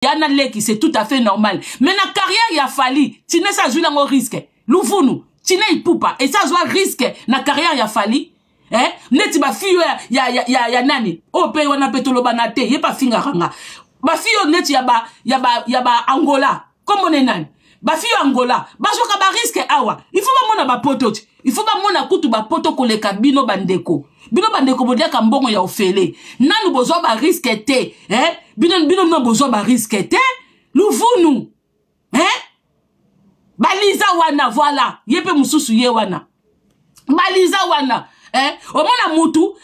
Ya na leki, c'est tout à fait normal, mais na carrière ya Fally, Tina esi azwi nango risque. Luvunu Tina Ipupa esi azwa risque na carrière ya Fally, eh? Neti bafille oyo ya nani oyo mpe wana mpe tolobana te, ye mpe afingaka nga. Bafille oyo neti ya ba Angola, kombo ne nani, bafille oyo Angola bazwaka barisque awa. Il faut bamona bapoto ti, il faut bamona kutu bapoto koleka bino bandeko. Bino bandeko boliaka mbongo ya ofele, nanu bozwa barisque te, eh? Bino bino bino bozwa barisque te. Luvunu, eh? Baliza wana, voilà, ye mpe mosusu ye wana, baliza wana, eh? Omona mutu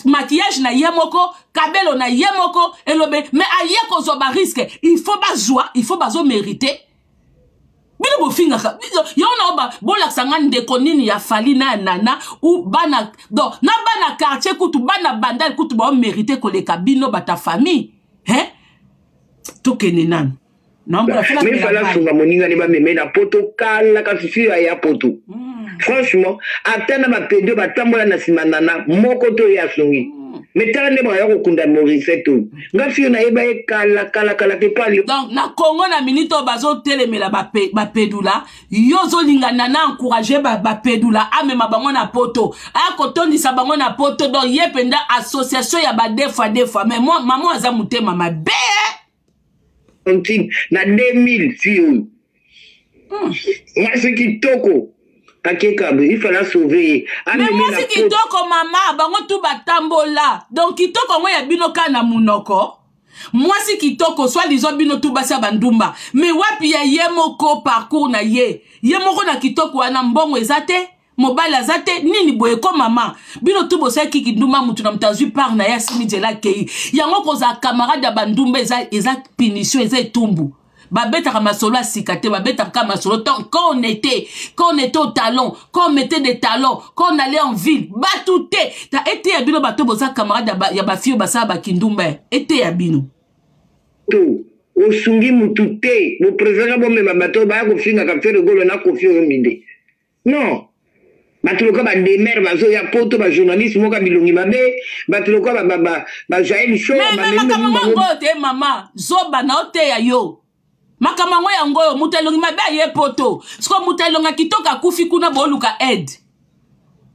maquillage na ye moko, kabelo na ye moko elobe, mais aye kozwa barisque. Il faut bazwa, il faut bazomérite. Bino bofingaka yo na bolakisa nga ndeko nini ya Fally na ya Nana ou bana, donc na bana quartier kutu, bana Bandal kutu baomérite koleka bino bata famille, hein? Tokende nanu. Mais Fally asunga moninga ne bameme na poto kala, kasi fi aya poto. Franchement, ata na bapede batambola na nsima Nana moko to ye asungi. Mais tala nde baya kokunda Mauricette oyo. Nga fi oyo nayeba ye kala kala kala te pali. Donc na Congo, na minute oyo bazotelemela bapedula, yo ozolinga Nana encourage bapedula, amema bango na poto, akotondisa bango na poto. Donc ye mpenza association ya ba deux fois deux fois. Mais moi, mama aza motema mabe. Na 2000, fi oyo mwasi kitoko akekabe, il fallait sauver ye. Mais mwasi kitoko, mama, bango tu batambola. Donc kitoko yango ya bino kaka na munoko. Mwasi kitoko, soi-disant bino tu basi ya bandumba, mais wapi ya ye moko parcours na ye, ye moko na kitoko wana? Mbongo eza te, mobali aza te, nini boye ko? Mama, bino tu bosalaki kindumba, mutu na moto azwi part na ye, asimi nzela, akei. Yango kozala camarade ya bandumba eza punition, eza etumbu. Babetaka masolo ya sika te, babetaka kaka masolo quand on était au talon, quand on mettait des talons, quand on allait en ville. Bato te ta eteya bino. Bato boza camarade ya bafille basala bakindumba, eteya bino. To osungi mutu te. Bopréféré bomema bato baya kofingaka Ferre Gola na Koffi Olomide. Non, bato lokola bademere bazoya poto, bajournaliste moko ya bilongi mabe, bato lokola bajael Show. Makambo yango oyo te, mama zoba na oteya yo. Makambo yango yango oyo, moto elongi mabe aye poto. Siko moto elonga kitoko akufi kuna, boluka aide.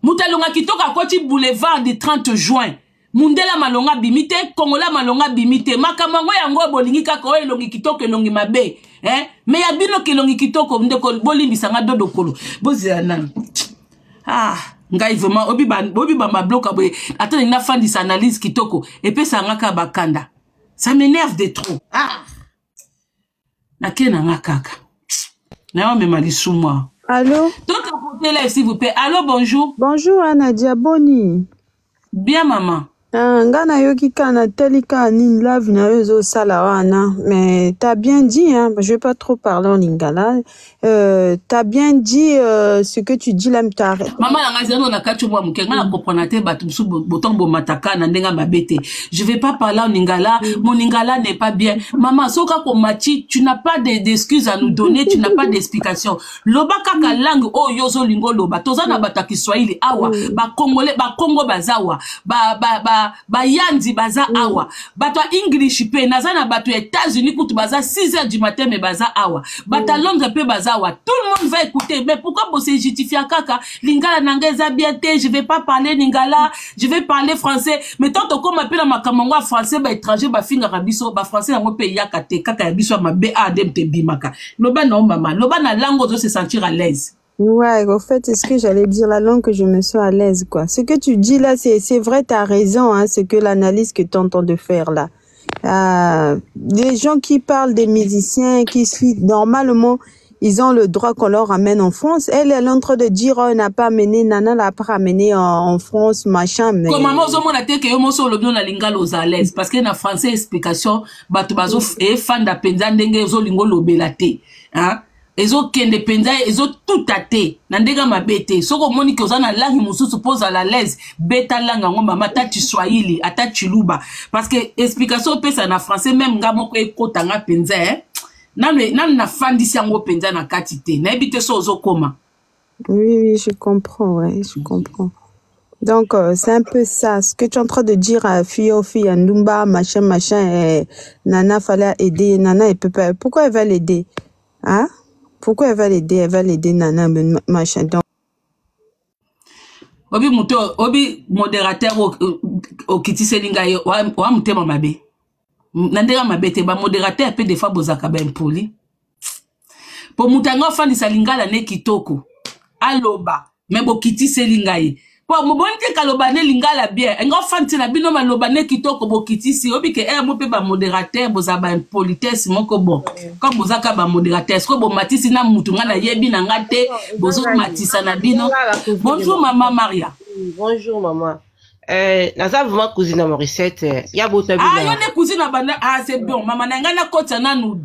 Moto elonga kitoko akoti boulevard du 30 juin, mundela malonga abimi te, kongola malonga abimi te. Makambo yango yango oyo, bolingi kaka oyo elongi kitoko, elongi mabe, eh? Mais ya bino kelongi kitoko. Ndeko, bolimbisanga, dodokolo, bozela nanu. Ah, ngai vraiment obi bamabloka boye, ata ndenge nafandisa analyse kitoko, epesanga kaka bakanda. Ça m'énerve de trop. Ah, nake na nga kaka nayomema lisumu awa. Allô? Totapote live, s'il vous plaît. Allô, bonjour. Bonjour, Anadia, boni? Bien, maman. Ah, nga nayoki kaka, natali kaka nini live na yo ezosala wana. Mais t'as bien dit, hein, je vais pas trop parler en lingala. T'as bien dit ce que tu dis là, t'as Mama na ngai, zelo na kati mwa moke, ngai na comprendre te. Bato mosusu botongo bomataka na ndenge mabe te. Je vais pas parler en lingala, mon lingala n'est pas bien. Mama, soki akomati, tu n'as pas d'excuses à nous donner, tu n'as pas d'explication. Loba kaka langue oyo ozolinga oloba. Toza na bato ya kiswahili awa, bacongolais, bakongo baza awa, bayandi baza awa, bato ya English mpe naza na bato ya États-Unis kutu baza 6 heures du matin, mais baza awa, bato ya Londres mpe baza awa. Tout le monde va écouter. Mais pourquoi bose justifia kaka lingala na ngai eza bien te, je vais pas parler lingala, je vais parler français? Mais tant tokóma mpe na makambo yango ya français, baétranger bafingaka biso. Bafrançais yango mpe eyaka te, kaka ya biso ya mabe adem te ebimaka. Loba na yo, mama, loba na langue ozo se sentir à l'aise. Ouais, au fait, c'est ce que j'allais dire, la langue que je me sens à l'aise, quoi. Ce que tu dis là, c'est vrai, tu as raison, hein, ce que l'analyse que tu es en train de faire là. Les gens qui parlent des musiciens, qui suivent, normalement, ils ont le droit qu'on leur ramène en France. Elle, elle est en train de dire, oh, elle n'a pas amené, Nana l'a pas ramené en France, machin, mais. Comme maman, ozomona te ke yo moso olobi na lingala oza à l'aise, parce que na français explication bato bazo efanda mpenza ndenge ozolinga olobela te, hein? Ezokende mpenza, ezotuta te na ndenge ya mabe te. Soki omoni ke oza na langue mosusu mpo ozala à l'aise, beta langue yango, mama, ata chiswahili, ata chiluba, parce que explication opesa na français, même nga moko ekotanga mpenza, eh? Nanu nanu nafandisi yango mpenza na kati te, nayebi te so ozokoma. Oui, je comprends, ouais, je comprends. Donc, c'est un peu ça. Ce que tu es en train de dire à fille, oh, fille, Ndumba, machin, machin, eh, Nana, fallait aider. Nana, elle peut pas. Pourquoi elle va l'aider? Hein? Pourquoi elle va l'aider? Elle va l'aider, Nana, machin. Donc, Obi moto, obi modérateur, okitiseli ngai wa motema mabe na ndenge mabe te. Bamodérateur mpe des fois bozalaka baimpoli, po moto yango afandisa lingala ne kitoko aloba, me bokitiseli ngai po moboni te kaloba ne lingala bien. Enga ofandisi na bino maloba ne kitoko, bokitisi. Oyebi ke ere mo mpe bamodérateur bozala baimpolitesse moko. Bon, comme bozaka bamodérateur, sikoyo bomatisi na mutu ngai nayebi na nga te, bozomatisa na bino. Bonjour mama Maria. Bonjour maman. Naza vraiment cousine ya Morissette ya bota. Ah, yo nde cousine na banda. Ah, c'est bon mama na ngai, nakotisa nanu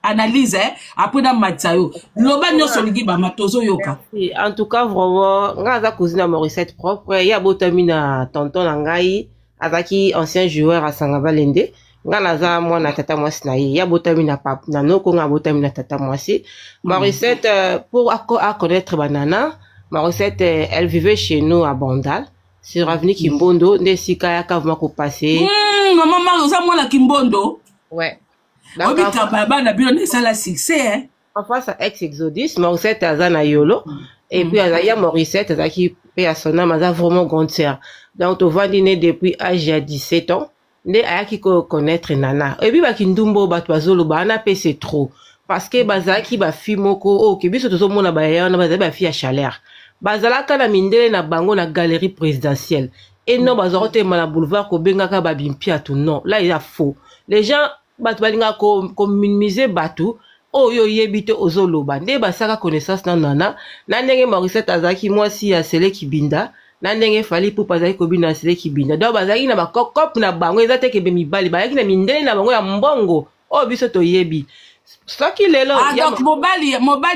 analyse après namatisa yo. Loba nyonso olingi, bama tozoyoka. En tout cas vraiment, ngai aza cousine ya Morissette propre. Ye abotami na tonton na ngai, azalaki ancien joueur asanga balende. Ngai naza mwana tata mwasi na ye. Ye abotami na papa na noko, ngai abotami na tata mwasi. Morissette, pour connaître banana Morissette, elle vivait chez nous à Bandal, sur avenue Kimbondo, nde esika yaka vraiment kopase. Mama Mari, oza mwana Kimbondo? Ouais. Obikamba ya bana bino nde esala succès, hein? En face à ex Exodus. Morissette aza na Yolo et puis aza ya Morissette azalaki mpe ya son âme, aza vraiment grande sœur. Donc tovandi ne depuis âge ya 17 ans nde ayaki koconnaître Nana. Oyebi, bakindumba oyo bato bazoloba wana mpe c'est trop, parce que bazalaki bafille moko oyo ke biso tozomona bayaya wana, bazali bafille ya chaleur, bazalaka na mindele na bango na galerie présidentielle et non bazwaka kotelema na boulevard kobengaka babimpiatu. Non, là eza faux. Les gens, bato balingaka kominimiser bato oyo oyebi te, ozoloba nde basaka connaissance na Nana na ndenge Morissette azalaki mwasi ya Sele Kibinda, na ndenge Fally Ipupa azalaki kobina na Sele Kibinda. Donc bazalaki na bakokope na bango, eza te kebe mibali bazalaki na mindele na bango ya mbongo oyo biso toyebi soki lelo. Ah, donc mobali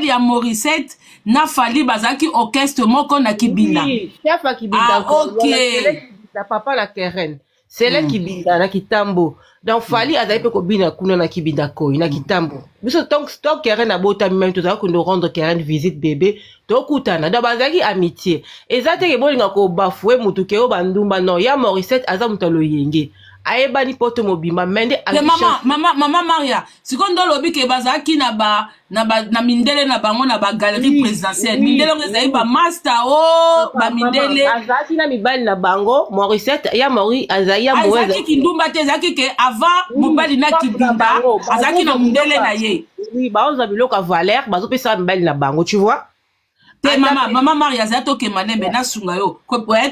ya Morissette na Fally bazalaki orchestre moko na Kibinda? Oui, chef ya Kibinda. Ah, ok. Na papa na Keren Sele Kibinda na Kitambo. Donc Fally azali mpe kobina kuna na Kibinda koi na Kitambo. Biso tant Keren abotami même, tozalaki kondo rendre Keren visite, bébé tokutana. Donc bazalaki amitié. Eza te ke bolinga kobafue mutu ke oyo bandumba. Non, ya Morissette aza moto ya loyenge, ayebani poto mobimba, me nde Te, mama Maria, sikoyo nde olobi ke bazalaki na mindele na bango na bagalerie présidentielle. Mindele yango ezali bamaster o bamindele? Azalaki na mibali na bango. Morissette ya Mori azali ya Ah, ezalaki kindumba te, ezalaki ke avant mobali na Kibinda azalaki na mondele na ye. Oui, baozwa biloko ya valeur, bazopesa mibali na bango, tu vois. Te, mama Maria, azali tokema lembe, nasunga yo,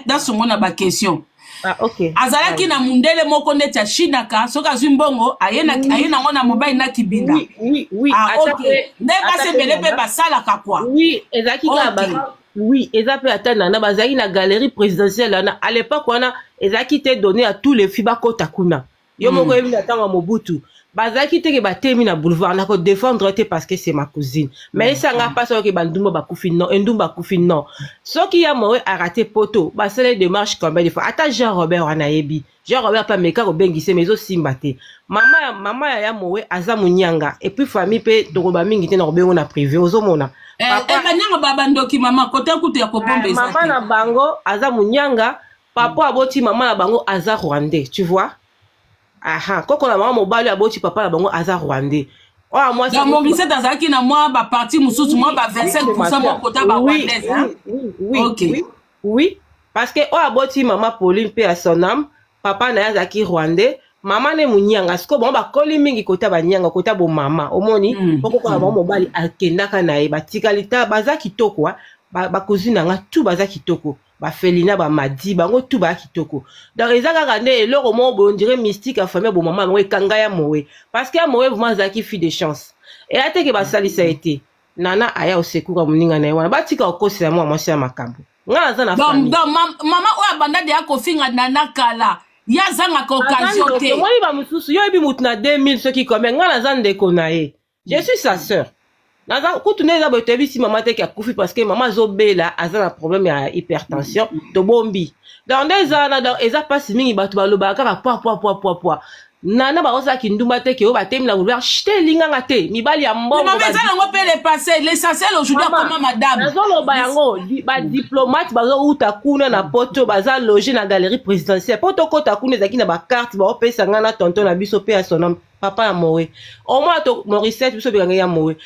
nasunga na baquestion. Ah, ok. Azalaki na mundele moko neti ashinaka, soki azwi mbongo aye nango na mobali na Kibinda. Oui. Ah, ok, nde basi ebele mpe basalaka kwa. Oui, ezalaki kaka, oui, eza mpe ata Nana bazalaki na galerie présidentielle wana. À l'époque wana ezalaki te donné à tous les filles bakota kuna. Yo moko oyebi, na ntango ya Mobutu bazalaki teke batemi na boulevard. Na kodéfendre te parce que c'est ma cousine, mais esanga mpasi oyoke bandumba bakufi. Non, endumba akufi. Non, soki ya Mowe arate poto, basala démarche combien de fois? Ata Jean Robert wana ayebi. Jean Robert mpe ameka kobengisa, mais ezosimba te. Mama ya Mowe aza monyanga et puis famille mpe tokoloba mingi te, na kobengo na privé, ozomona. Banyanga babandoki, mama, kota kutu ya kobomba eza. Mama na bango aza monyanga, papa aboti mama na bango aza rwandais, tu vois. Aha, koko na bango mobali aboti papa na bango aza rwandais. Oyo mwasi Morissette azalaki na mwa baparti mosusu, mwa ba 25 % moko kota barwandaise. Oui, oui, parce que oyo aboti mama Pauline mpe ya son âme, papa na ye azalaki rwandais, mama ne monyanga. Sikoyo bango bakoli mingi kota banyanga, kota bomama omoni. Po koko na bango mobali akendaka na ye, batikali ta baza kitoko. Bacousine na nga tu baza kitoko, bafelina, bamadi, bango tu baya kitoko. Donc eza kaka nde eloko moko boye, on dirait mystique ya famille bomama bango ekanga ya Mowe, parce que ya Mowe vraiment azalaki fille de chance. Eya teke basalisa ye te. Nana aya osekuka moninga na ye wana, batika kokosela mwa mwasi ya makambo. Nga naza na famille. Donc mama oyo abanda deya kofinga Nana kala, ye azangaka occasion te. Omoni, bamosusu yo oyebi mutu na 2000 soki combien. Nga naza ndeko na ye, je suis sa sœur. Naza kutu nde eza boye, toyebisi mama teke akufi parce que mama azobela, aza na problème ya hypertension, tobombi. Donc nde eza wana. Donc eza mpasi mingi, bato balobaka kaka pwa pwa pwa pwa pwa. Nana baosala kindumba te ke oyo batemi na boulevard te, elinganga te, mibali ya mbongo. Mama, eza nango mpe le passé, l'essentiel aujourd'hui akoma madame. Nazoloba yango, badiplomate bazouta kuna na poto, baza loge na galerie présidentielle. Mpo tokɔta kuna, ezalaki na bacarte baopesa ngai na tonton na biso mpe ya sonom, papa ya Mowe, omona to Morisette, biso obekanga ya Mowe.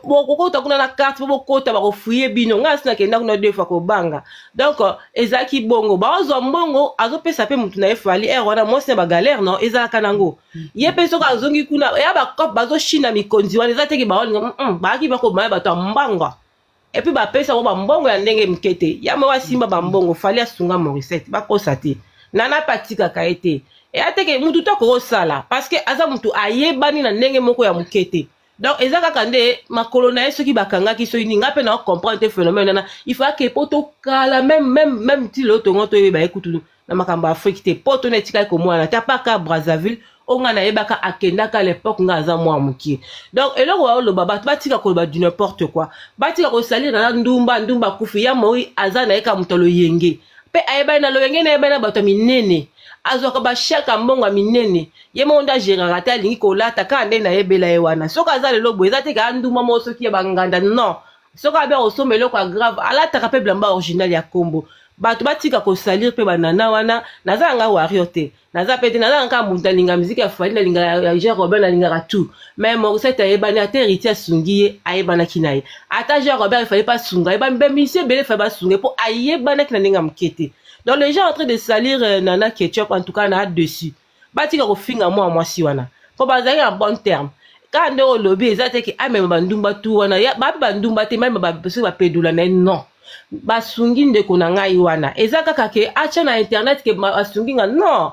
Bokokota kuna na carte mpo bokota, bakofuye bino. Ngai asi nakenda kuna deux fois, kobanga. Donc ezalaki bongo, baozwa mbongo, azopesa mpe motu na ye Fally ere wana, mwasi na bagalère non, ezalaka nango. Ye mpe soki azongi kuna, eya bacope, bazoshina mikonzi wana, eza teke baolinga bayaki bakobaya bato ya mbangwa. Et puis bapesa bango bambongo ya ndenge moke te. Ya moko asimba bambongo, Fally asunga Morisette, bakosa te. Nana mpe atikaka ye te, eya teke mutu to akokosala, parce que aza mutu ayebani na ndenge moko ya moke te. Donc eza kaka nde makolo na ye, soki bakangaki, soki nini, ngai mpe na comprendre te phénomène wana. Il faut ake po tokala même ti lelo tongo toyeba ye kutu na makambo ya Afrique te, po tona etikali komwana te, apaka Brazzaville oyo ngai nayebaka akendaka à l'époque ngai aza mwa mokie. Donc eloko baoloba, bato batika koloba du n'importe quoi, batika kosalira na ndumba. Ndumba akufi, ya moi aza na ye kaka moto aloyenge mpe ayebani na loyenge, nayebani na bato ya minene, azwaka bashaka mbongo ya minene, ye moko nde agéraka te. Alingi kolata kaka nde nayebela ye wana. Soki aza lelo boye, eza te kaka ndumba moko soki ya banganda, non. Soki abe kosomba eloko ya grave, alataka mpe bilamba original ya kombo. Bato batika kosalir mpe banana wana. Naza yanga warrior te, naza pe te, naza kaka moto nalinga musique ya Fally, nalinga ya Jean Robert, nalingaka tout. Mais Morisette ayebani, ata Héritier asungi ye, ayebanaki na ye. Ata Jean Robert efali mpe asunga ye, bamisie ebele efali basunga ye mpo ayebanaki na ndenge ya moke te. Donc les gens en train de salir Nana Ketchup, en tout cas na dessus, batika kofinga mwa mwasi wana mpo bazalaki na bon terme. Kaka nde olobi, eza te ke amema bandumba tu wana, bape bandumba te, meme soki bapedula na ye, non, basungi ndeko na ngai wana. Eza kaka ke atya na internet ke basungi nga, non,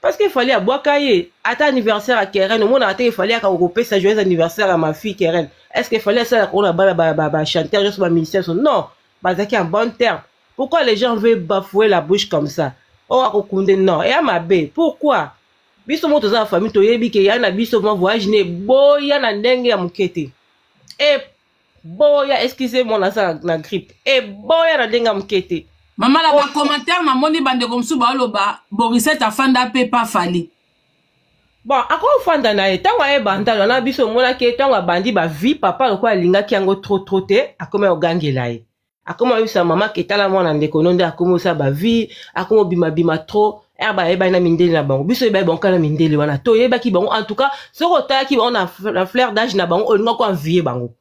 parce que Fally abwaka ye. Ata anniversaire ya Keren, omonaka te Fally aka kopesa joyeux anniversaire ya ma fille Keren. Est ce que Fally asalaka ngo na bana bachanteur nyonso, bamusicien nyonso? Non, bazalaki en bon terme. Pourquoi les gens veulent bafouer la bouche comme ça? Oyo akokunde, non, eya mabe. Pourquoi biso moko toza na famille, toyebi ke ya na biso ma voyage ne eboya na ndenge ya moke te, eboya. Excusez moi, naza na grippe. Eboya na ndenge ya moke te. Mama, na bacommentaire namoni bandeko mosusu baoloba Borisette afanda mpe pa Fally. Bon, akofanda na ye ntango ayeba ndalo wana. Biso omonaki ye ntango abandi bavi papa, lokola alingaki yango trop trop te, akomi ogangela ye, akomi oyebisa mama ke tala mwana ndeko no nde akomi osala bavi, akomi obimabima trop. Ere bayebani na mindele na bango, biso oyebaki bango kaka na mindele wana, toyebaki bango. En tout cas, soki otalaki bango na fleur d'âge na bango, olingaki koenvie bango.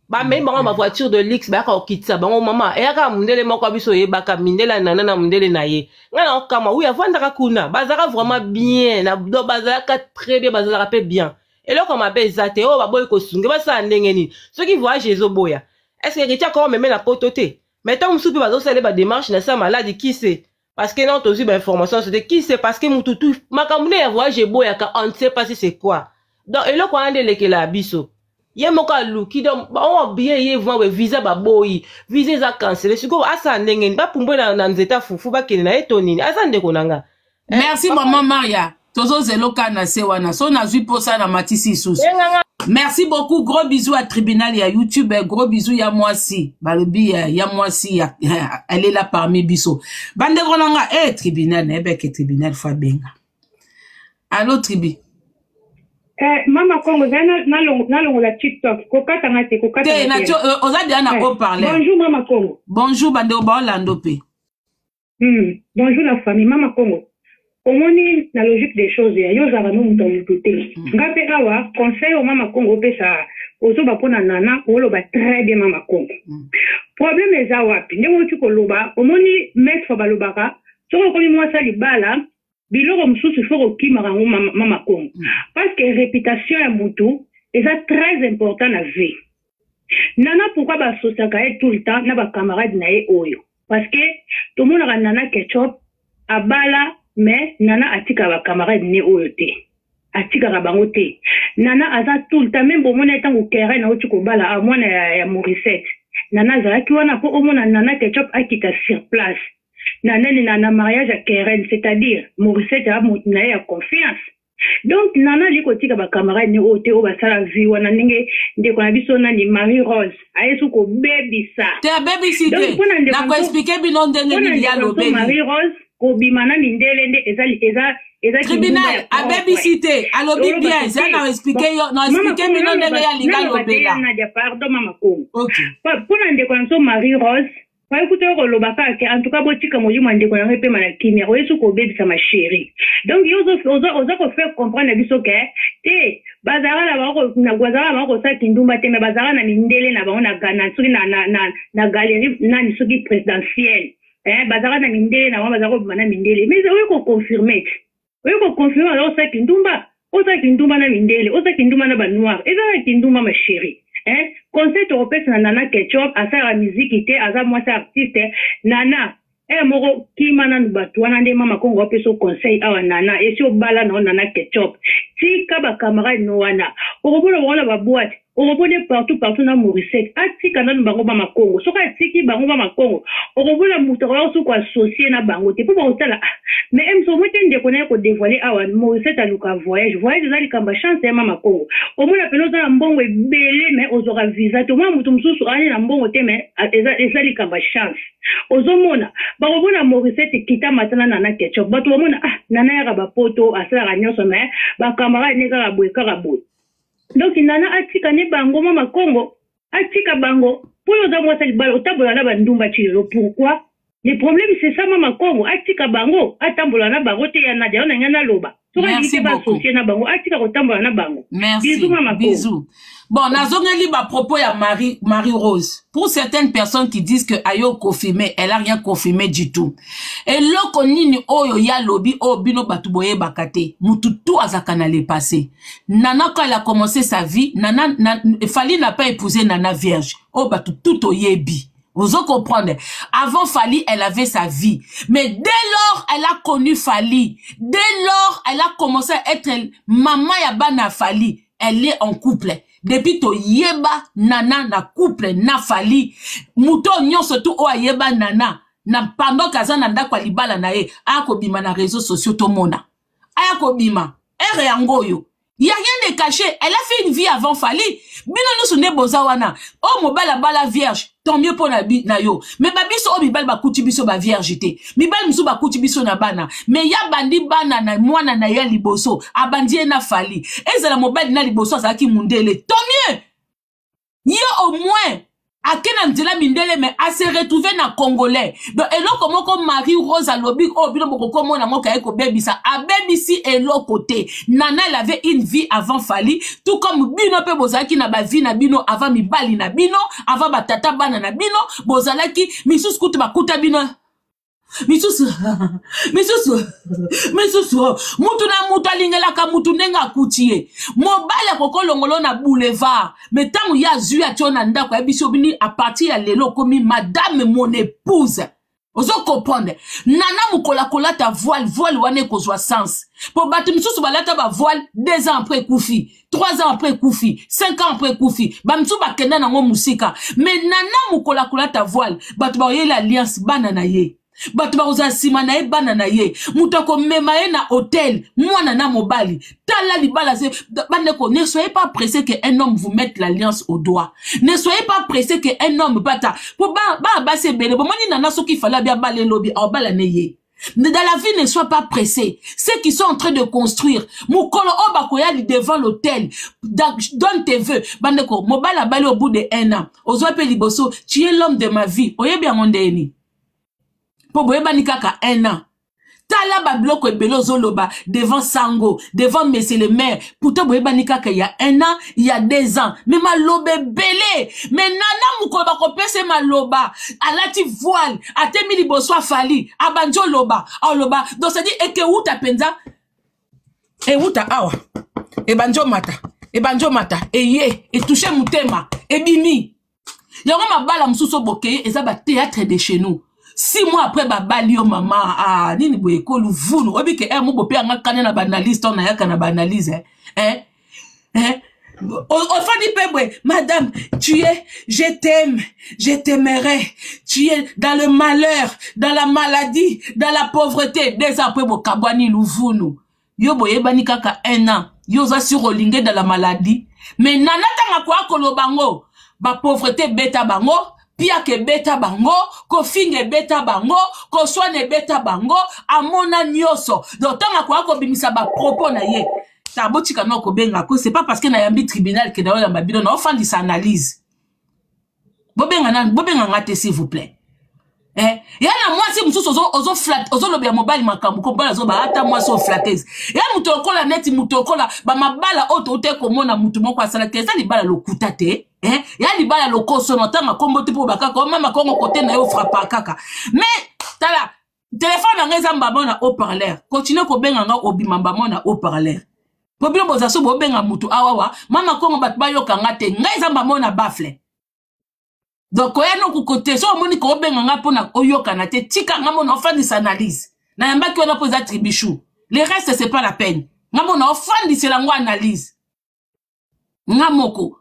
Bamemi bango na bavoiture de luxe, bayaka kokitisa bango. Mama, eyaka mondele moko ya biso oyebaka, mindele ya Nana na mondele na ye. Ngai na okamwa, wi, avandaka kuna, bazalaka vraiment bien na, donc bazalaka très bien, bazalaka mpe bien. Eloko mabe eza te. Oyo baboyi kosunga, basala ndenge nini soki voyage ezoboya? Est ce que Héritier akoma meme na poto te? Mais ntango mosusu mpe bazosala badémarche na sa maladi, qui sait? Parce que non, tozwi bainformation nyonso te, qui sait? Parce que mutu tu makambo nde ya voyage eboyaka, on ne sait pas si c'est quoi. Donc eloko wana nde elekela ya biso, ye moko aluki. Donc bango bien ye vraiment visa baboyi, visa eza cancele. Sikoyo asala ndenge nini? Bapumbwe na nzete ya fufu, bakende na ye to nini? Aza ndeko na nga. Merci mama Maria, tozozela oka na se wana. So nazwi mposa na matisi lisusu. Merci beaucoup, gros bisou à tribunal ya YouTube, gros bisou ya mwasi, balobi ya mwasi ya, elle est là parmi biso, bandeko na nga. Eh, tribunal, nayebeke tribunal fo abenga. Allo tribi. Eh, mama Congo, zali nalongola TikTok, kokatanga te, kokatanga te. Oza deya na haut parleur. Bonjour mama Congo. Bonjour, bandeko baolando mpe. Bonjour la famille. Mama Congo, omoni na logique des choses ya yo, ozalaka no moto ya motu te. Nga mpe awa, conseil oyo mama Congo opesa, ozoba mpona Nana, oloba très bien mama Congo. Problème eza wapi? Ndenge oti koloba, omoni maître, balobaka soki okomi mwasi ya libala, biloko mosusu ifo kokimaka yango mama Congo, parce que réputation ya motu eza très important na vie. Nana, pourquoi basosiaka ye tout le temps na bacamarade na ye oyo? Parce que tomonaka Nana Ketchup abala, mais Nana atikaka bacamarade ne oyo te, atikaka bango te. Nana aza tout le temps, même bomoni ye ntango Keren auti kobala a mwana ya Morisette, Nana azalaki wana mpo omona Nana Ketchup akita sur place na nani na mariage ya Keren, c'est-à-dire Morisette aza motu na ye ya confiance. Donc Nana ali kotika bacamarade ne oyo te, oyo basala vie wana, ndenge ndeko na biso nani, Marie Rose, aye su kobebisa. Te, abebisi te. Nakoexpliquer bino ndenge nini ya lobeli. Marie Rose. Kobima na mindele nde eza eza eza tribunal abebisi te, alobi bien. Eza na expliquer yo, na expliquer bino ndenge ya linga lobela. Nadia, pardon, mama Kongo. Okay. Mpona ndeko na biso Marie Rose, baye kuta yo koloba kaka ke en tout cas botika molimo ya ndeko na ngai epema na kimia. Oye soki kobebisa, ma chérie. Donc yo oza kofaire comprendre na biso ke te, bazalaka na bango, bazalaka na bango kosala kindumba te, mais bazalaka na mindele na bango na soki na galerie nani, soki présidentielle, eh, bazalaka na mindele na bango, bazalaka kobima na mindele. Mais oye koconfirme te, oye koconfirme baza kosala kindumba. Ozala kindumba na mindele, ozala kindumba na banoir, eza na kindumba, ma chérie, eh? Conseil tokopesa na Nana Ketchup, asalaka miziki te, aza mwasi artiste. Nana ere moko kima nanu bato wana. Nde mama Kongo apesa conseil awa. Nana, esi obala na yo. Nana Ketchup, tika bacamarade no wana, okomona bango na baboite, okomona partout partout na Morisette. Atika nanu bango, mama Kongo. Soki atiki bango, mama Kongo, okomona moto akoya soki koassocier na bango te, mpo bakotala. Ah, mais emso omoi te, ndeko na ye kodévoiler awa. Morisette aluka voyage. Voyage eza likambo ya chance ya mama Kongo. Omona pene oza na mbongo ebele, mais ozwaka visa te. Omona moto mosusu ani na mbongo te, mais eza likambo ya chance. Ozomona bakomona Morisette kita mata na Nana Ketchup, bato bamona: ah, Nana yaka bapoto, asalaka nyonso, mais bacamarade ne kaka boye, kaka boye. Donc Nana atika ne bango, mama Kongo, atika bango. Mpo oza mwasi libala, otambola na bandumba ti lelo, pourquoi? Le problème, c'est ça, mama Kongo. Atika bango, atambola na bango te. Ya Nadia, oyo na ngai naloba, soki alingi te baassocier na bango, atika kotambola na bango. Merci. Bisous, mama. Bisous. Bon, nazongeli ba propos ya Marie, Marie Rose. Pour certaines personnes qui disent que ayo confirmé, elle a rien confirmé du tout. Eloko nini oyo ya lobi oyo bino batu boyebaka te? Mutu tout azaka na le passé. Nana, quand elle a commencé sa vie, Nana, na, Fally n'a pas épousé Nana vierge. Oh, batu tout oyebi. Vous comprenez? Avant Fally, elle avait sa vie. Mais dès lors, elle a connu Fally. Dès lors, elle a commencé à être maman ya bana Fally. Elle est en couple. Depuis to yeba Nana na couple na Fally. Muto nyonso tu o yeba Nana. Na pendant kaza na ndako ya libala na ye, akobima na réseaux sociaux tomona. Aya kobima. Ere yango oyo. Y a rien de caché. Elle a fait une vie avant Fally. Bino nyonso nde boza wana. Oh, mobali abala vierge. Tant mieux pour na, na yo. Mais ba biso oh mibali bakuti biso ba vierge te. Mibali musu bakuti biso na bana. Mais ya bandi bana na mwana na ya liboso. Abandi ye na Fally. Ezala mobali na liboso azalaki mundele. Tant mieux. Ye au moins ake na nzela mindele, mais ase retrouve na Congolais. Donc eloko moko Marie Rose alobi oyo bino bokokomona yango kaye kobebisa, abebisi eloko te. Nana, elle avait une vie avant Fally, tout comme bino mpe bozalaki na bavie na bino avant mibali na bino, avant batata bana na bino. Bozalaki misusu kutu bakuta bino misusu, misusu, misusu. Mutu na mutu alingelaka mutu ndenge akuti ye. Mobali akokolongolo na boulevard, mais ntango ye azwi, atio na ndako, ayebi so bini, à partir ya lelo okomi madame, mon épouse. Ozo comprendre? Nana, mokolo akolata voile, voile wana ekozwa sens, po bato misusu balata bavoile, 2 ans après ekufi, 3 ans après ekufi, 5 ans après ekufi. Bamisusu bakenda nango mosika. Mais Nana, mokolo akolata voile, bato bakoyela alliance, bana na ye, bato bakozala nsima na ye, bana na ye, moto akomema ye na hotel, mwana na mobali. Tala libala se. Bandeko, ne soyez pas pressé que un homme vous mette l'alliance au doigt. Ne soyez pas pressé que un homme bata po bana basi ebele bomoni. Nana, soki Fally abi abala elobi, aobala ne ye. Dans la vie, ne sois pas pressé. Ceux qui sont en train de construire, mokolo oyo bakoya devant l'autel, donne tes vœux. Bandeko, mobali abali au bout de un an. Ozwa pe liboso, tu es l'homme de ma vie. Oyebi yango ndeni. Po boyebani kaka un an. Tala babiloko ebele ozoloba devant sango, devant monsieur le maire. Pourtant boyebani kaka ya un an, ya 2 ans, mais maloba ebele. Mais Nana, mokolo bakopesa ye maloba, alati voile, atemi liboso a Fally, abandi oloba, aloba. Donc c'est-à-dire ekewuta mpenza, ewuta awa, ebandi omata, ebandi omata, eye etouche motema, ebimi yango. Mabala mosusu obokeye eza bathéâtre de chez nous. 6 mois après babali yo, mama. Ah, nini boye ekolu vulu? Oyebi ke mo bope yanga kanya na baanalyse, ntango nayaka na baanalyse, eh? Eh? Eh? Ofandi mpe boye: madame, tu es, je t'aime, je t'aimerai, tu es dans le malheur, dans la maladie, dans la pauvreté. 2 ans après bokabwani. Luvunu yo, boyebani kaka un an, yo oza sur olinge dans la maladie. Mais Nana, ntango akoya koloba ngo, bapauvreté ebeta bango. Piaka ebeta bango, kofinga ebeta bango, koswana ebeta bango, amona nyonso. Donc ntango akoya kobimisa bapropos na ye, ta botika na kobenga ko, c'est pas parce que nayambi tribunal ke nayoyamba bino, naofandisa analyse. Bobenga nani? Bobenga nga te, s'il vous plaît. Eh, ya na mwasi mosusu ozolobela mobali makambo ko mobali azoba ata mwasi oyo flatteuse. Ya moto okola neti moto okola bamabala oyo toutai komona moto moko asalaki eza libala lokuta te. Eh, ya libala lokoso na ntanga kombo te mpo bakaka o mama kongo kote na yo frappa kaka. Mais tala telefone na ngai eza mbamo na haut parleur, continue kobenga nga obima mbamo na haut parleur po bino boza so bobenga mutu awawa mama kongo bato bayoka nga te, ngai eza mbamo na bafle. Donc koya noku kote so omoni kobenga nga mpona oyokana te, tika nga mona ofandisa analyse nayambaki wana mpo eza tribichou, le reste c'est pas la peine. Nga mona ofandisela ngo analyse nga moko.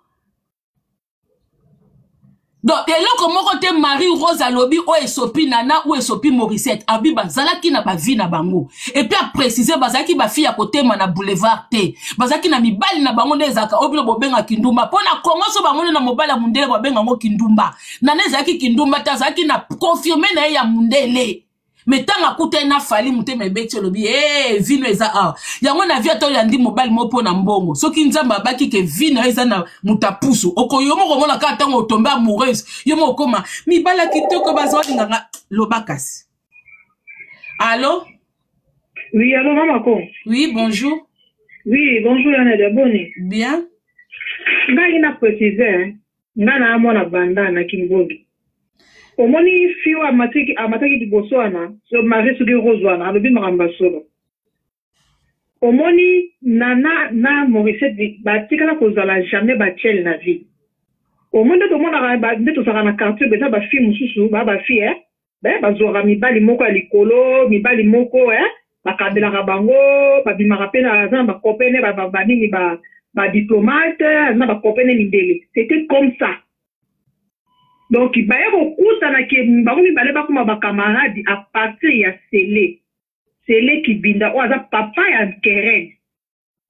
Donc eloko moko te Marie Rose alobi oyo esopi Nana ou esopi Morissette, abi bazalaki na bavie na bango, et puis aprécise bazalaki bafille ya kotema na boulevard te, bazalaki na mibali na bango nde ezalaka oyo bino bobenga kindumba. Mpo na Kongo so bango nde na mobali ya mundele babenga yango kindumba. Nana ezalaki kindumba te, azalaki na confirme na ye ya mundele. Me ntango akutani na Fali, motema ebeti, olobi e vino eza awa yango na vi. Ata oyandi mobali moko mpo na mbongo, soki Nzambe abaki ke vi na yo eza na moto apusu, okoyo moko omona kaka ntango otombe amoureuse, yo moko okoma mibali ya kitoko bazolinganga. Loba kasi. Allo? Oui, allô, Mama Ko. Oui, bonjour. Oui, bonjour, Yana Diaboni. Bien. Ngai na préciser, hein. Nga na mwana banda na Kimbondo. Omoni fi oyo amataki amataki liboso wana, so Marie soki Rose wana alobi makambo ya solo. Omoni Nana na Morissette batikala kozala jamais ba tchel na vie. Omoni nde tomonaka nde tozalaka na quartier eza ba fille mosusu ba ba fille eh Ba bazuaka mibali moko ya likolo, mibali moko eh, bakabelaka bango, babimaka pe na aza na ba copains ne ba ba nini ba ba diplomate, aza na ba copains ne mindele. C'etait comme ça. Donc baye kokutana ke bango mibale bakoma ba camarades à partir ya Sele. Sele Kibinda oyo aza papa ya Keren.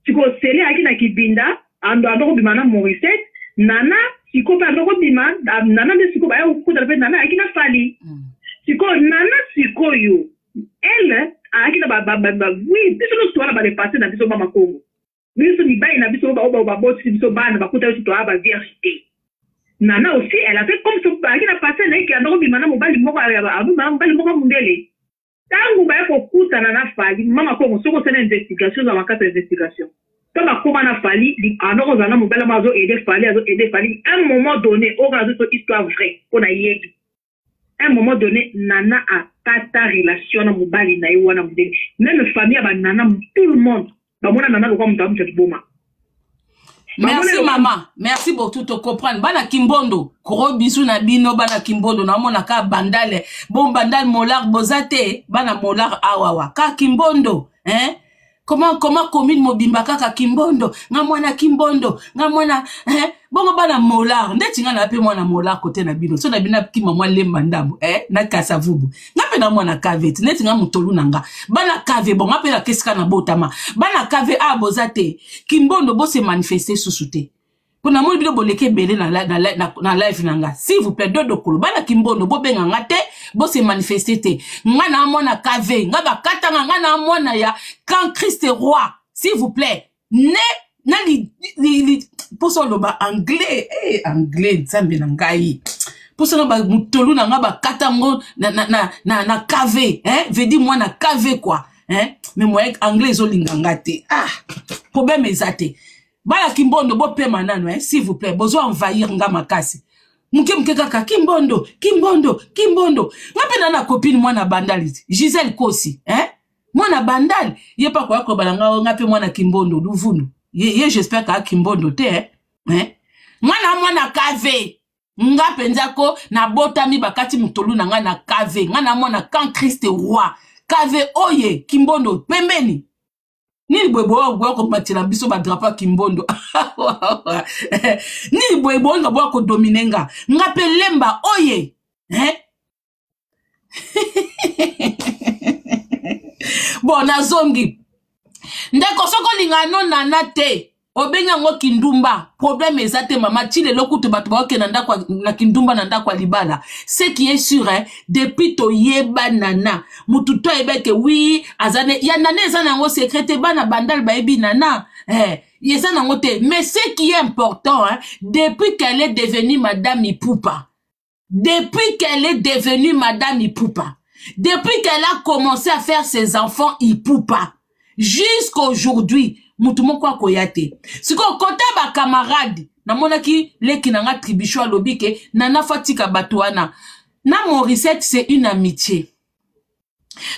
Sikoyo Sele ayaki na Kibinda, ando ando kobima na Morissette, Nana sikoyo pe ando kobima, Nana nde sikoyo baya kokutana pe Nana ayaki na Fally. Sikoyo Nana sikoyo elle ayaki na ba ba ba, ba oui biso nyonso towana ba le passé na biso mama Kongo. Biso mibali na biso ba ba babotisi biso bana bakuta biso toya ba vierge te. Nana aussi elle avait comme so ayaki na passé na ye ke ando kobima na mobali moko abima na mobali moko mundele. Tangu baye kokutana na Fally, mama kongo soki osali investigation ozala makasi ya investigation. Tango bakoma na Fally, ando kozala na mobali moko azo aider Fally, azo aider Fally. Un moment donné, oyo kaka nazo histoire vraie po nayebi. Un moment donné, Nana akata relation na mobali na ye wana mundele. Meme famille ya ba Nana, tout le monde bamona Nana lokola moto amutu ya liboma. Merci mama, merci beaucoup to comprendre. Bana Kimbondo, gros bisous na bino bana Kimbondo, na mona ka bandale. Bon bandal molar bozate, bana molar awawa. Ka Kimbondo, hein? Comment comment commune mobimba kaka Kimbondo, nga mwana Kimbondo, nga mwana hein? Bongo bana molar, ndeti nga na pe mwana molar kote na bino. So na bino kima mwa lemba ndambo, eh? Na kasavubu. Nga pe na mwana kaveti, neti nga mutolu na nga. Bana kave bon, nga pe na kesika na botama. Bana kave a bozate. Kimbondo bo se manifester susu te. Po na moni bino boleki ebele na, na, na, na, na live na nga. S'il vous plaît, dodo kolo, bana Kimbondo bobenga nga te, bo se manifester te. Nga na mwana kave, nga bakata nga, nga na mwana ya quand Christ est roi. S'il vous plaît. Ne na li, li, li poso loba anglais, eh anglais nzambe na ngai. Poso na ba mutolu na nga bakata ngo na na na na, na kave, hein, veut dire mwana kave quoi. Hein? Mais moi anglais ezolinga nga te. Ah, problème eza te. Bana Kimbondo bopema nano, hein, s'il vous plaît, bozo envahir nga makasi. Muke muke kaka Kimbondo, Kimbondo, Kimbondo. Nga pe na na copine mwana Bandal, Gisèle Kosi, hein? Mwana Bandal, ye pa koya koloba na nga nga pe mwana Kimbondo Luvunu. Ye, ye j'espère ka Kimbondo te, hein? Hein? Mwana mwana KV. Nga penza ko nabotami bakati mutolu na nga na KV. Nga na mwana quand Christ roi. KV oye Kimbondo pembeni. Nini boye boye boye komatela biso ba drapeau ya Kimbondo. Nini boye boye nga boye kodomine nga. Nga pe lemba oye. Hein? Bon nazongi. Ndeko soko linga no nana te. Obengi yango kindumba, problème eza te mama. Ti lelo kutu bato baokende ndako na kindumba na ndako ya libala. Ce qui est sûr, hein, depuis toyeba Nana, mutu to ayeba ke oui aza ne ya Nana, eza nango secret te, bana Bandal bayebi Nana, eh, eza nango te. Mais ce qui est important, hein, depuis qu'elle est devenue Madame Ipupa, depuis qu'elle est devenue Madame Ipupa, depuis qu'elle a commencé à faire ses enfants Ipupa, jusqu'aujourd'hui, mutu moko akoya te. Sikoyo kota bacamarade, namonaki leki na nga Tribicho alobi ke Nana fa tika bato wana na Morissette, c'est une amitié.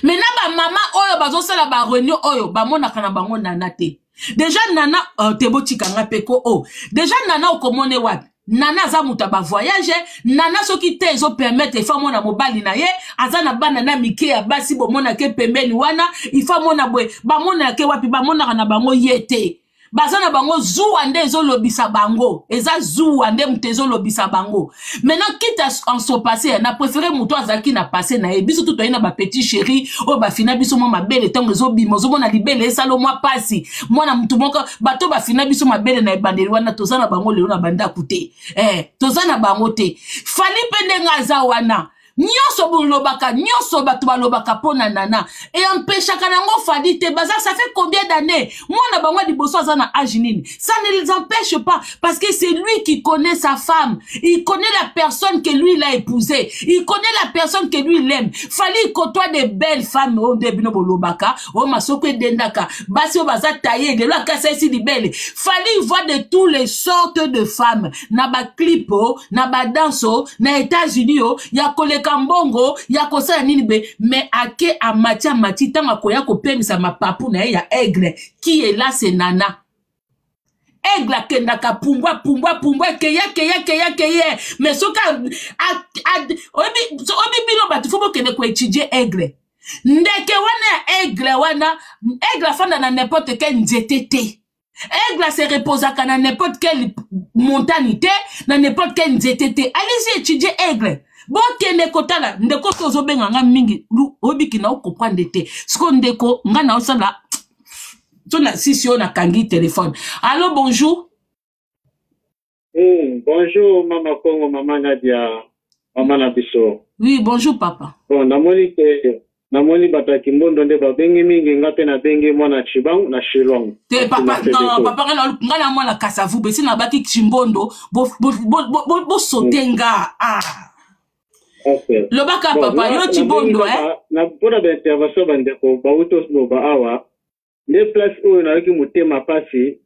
Mais na bamama oyo bazosala bareunion oyo, bamonaka na bango Nana te. Déjà Nana, te botika nga mpe ko o oh. Déjà Nana okomone wapi? Nana aza moto ya bavoyage. Nana soki te ezopermettre, ifo amona mobali na ye aza na bana na mike ya basi, bomonake pembeni wana, ifo amona boye. Bamonake wapi? Bamonaka na bango ye te. Baza na bango zuwa nde ezolobisa bango, eza zuwa nde moto ezolobisa bango. Maintenant, quitte en son passé, na préféré moto azalaki na passé na ye. Biso tu toyei na bapetit chéri oyo bafina biso mwa mabele, ntango ezobima ozomona libele esala mwa pasi. Mwana motu moko, bato bafina biso mabele na ebandeli wana, toza na bango lelo na bandako te, toza na bango te. Fally mpe ndenge aza wana, nyonso bolobaka, nyonso bato balobaka mpo na Nana, eempeshaka nango Fally te. Baza, ça fait combien d'années? Mwana bango ya liboso aza na age nini? Ça ne les empêche pas, parce que c'est lui qui connaît sa femme, il connaît la personne que lui il a épousée, il connaît la personne que lui il aime. Fally, il côtoie des belles femmes oyo nde bino bolobaka oyo masoko edendaka, basi oyo baza taille lelo akasa esi libele. Fally voit de tous les sortes de femmes na baclip o, na badanse o, na États-Unis o, ya koleka mbongo ya kosala nini be. Mais ake amati, amati, ntango akoya kopemisa mapapu na ye ya aigle qui est là, c'est Nana. Aigle akendaka pumbwa, pumbwa, pumbwa, keya, keya, keya, keye. Mais soki oyebi, bino bato fo bokende koétudier aigle, ndeke wana ya aigle wana. Aigle afanda na n'importe quel nzete te. Aigle se reposaka na n'importe quelle montagne te, na n'importe quel nzete te. Allez-y étudier aigle, bokende kotala. Ndeko so ozobenga nga mingi, oyebiki na okocomprendre te. Sikoyo ndeko, nga na osala so na sisi oyo, nakangi telefone. Allo, bonjour. Bonjour Mama Congo, Mama Nadia, Mama na biso. Oui, bonjour papa. Bon, namoni ke namoni bato ya Kimbondo nde babengi mingi, nga mpe nabengi mwana Chibangu na Shilong. Te papa, non papa, nga na mwana Kasavubu, esi nabaki Chimbondo, bosote nga ah. Okay. Lobaka bon, papa, yo Chimbondo, eh? Mpona baintervention bandeko bauti oloba awa, nde place oyo nayoki motema mpasi,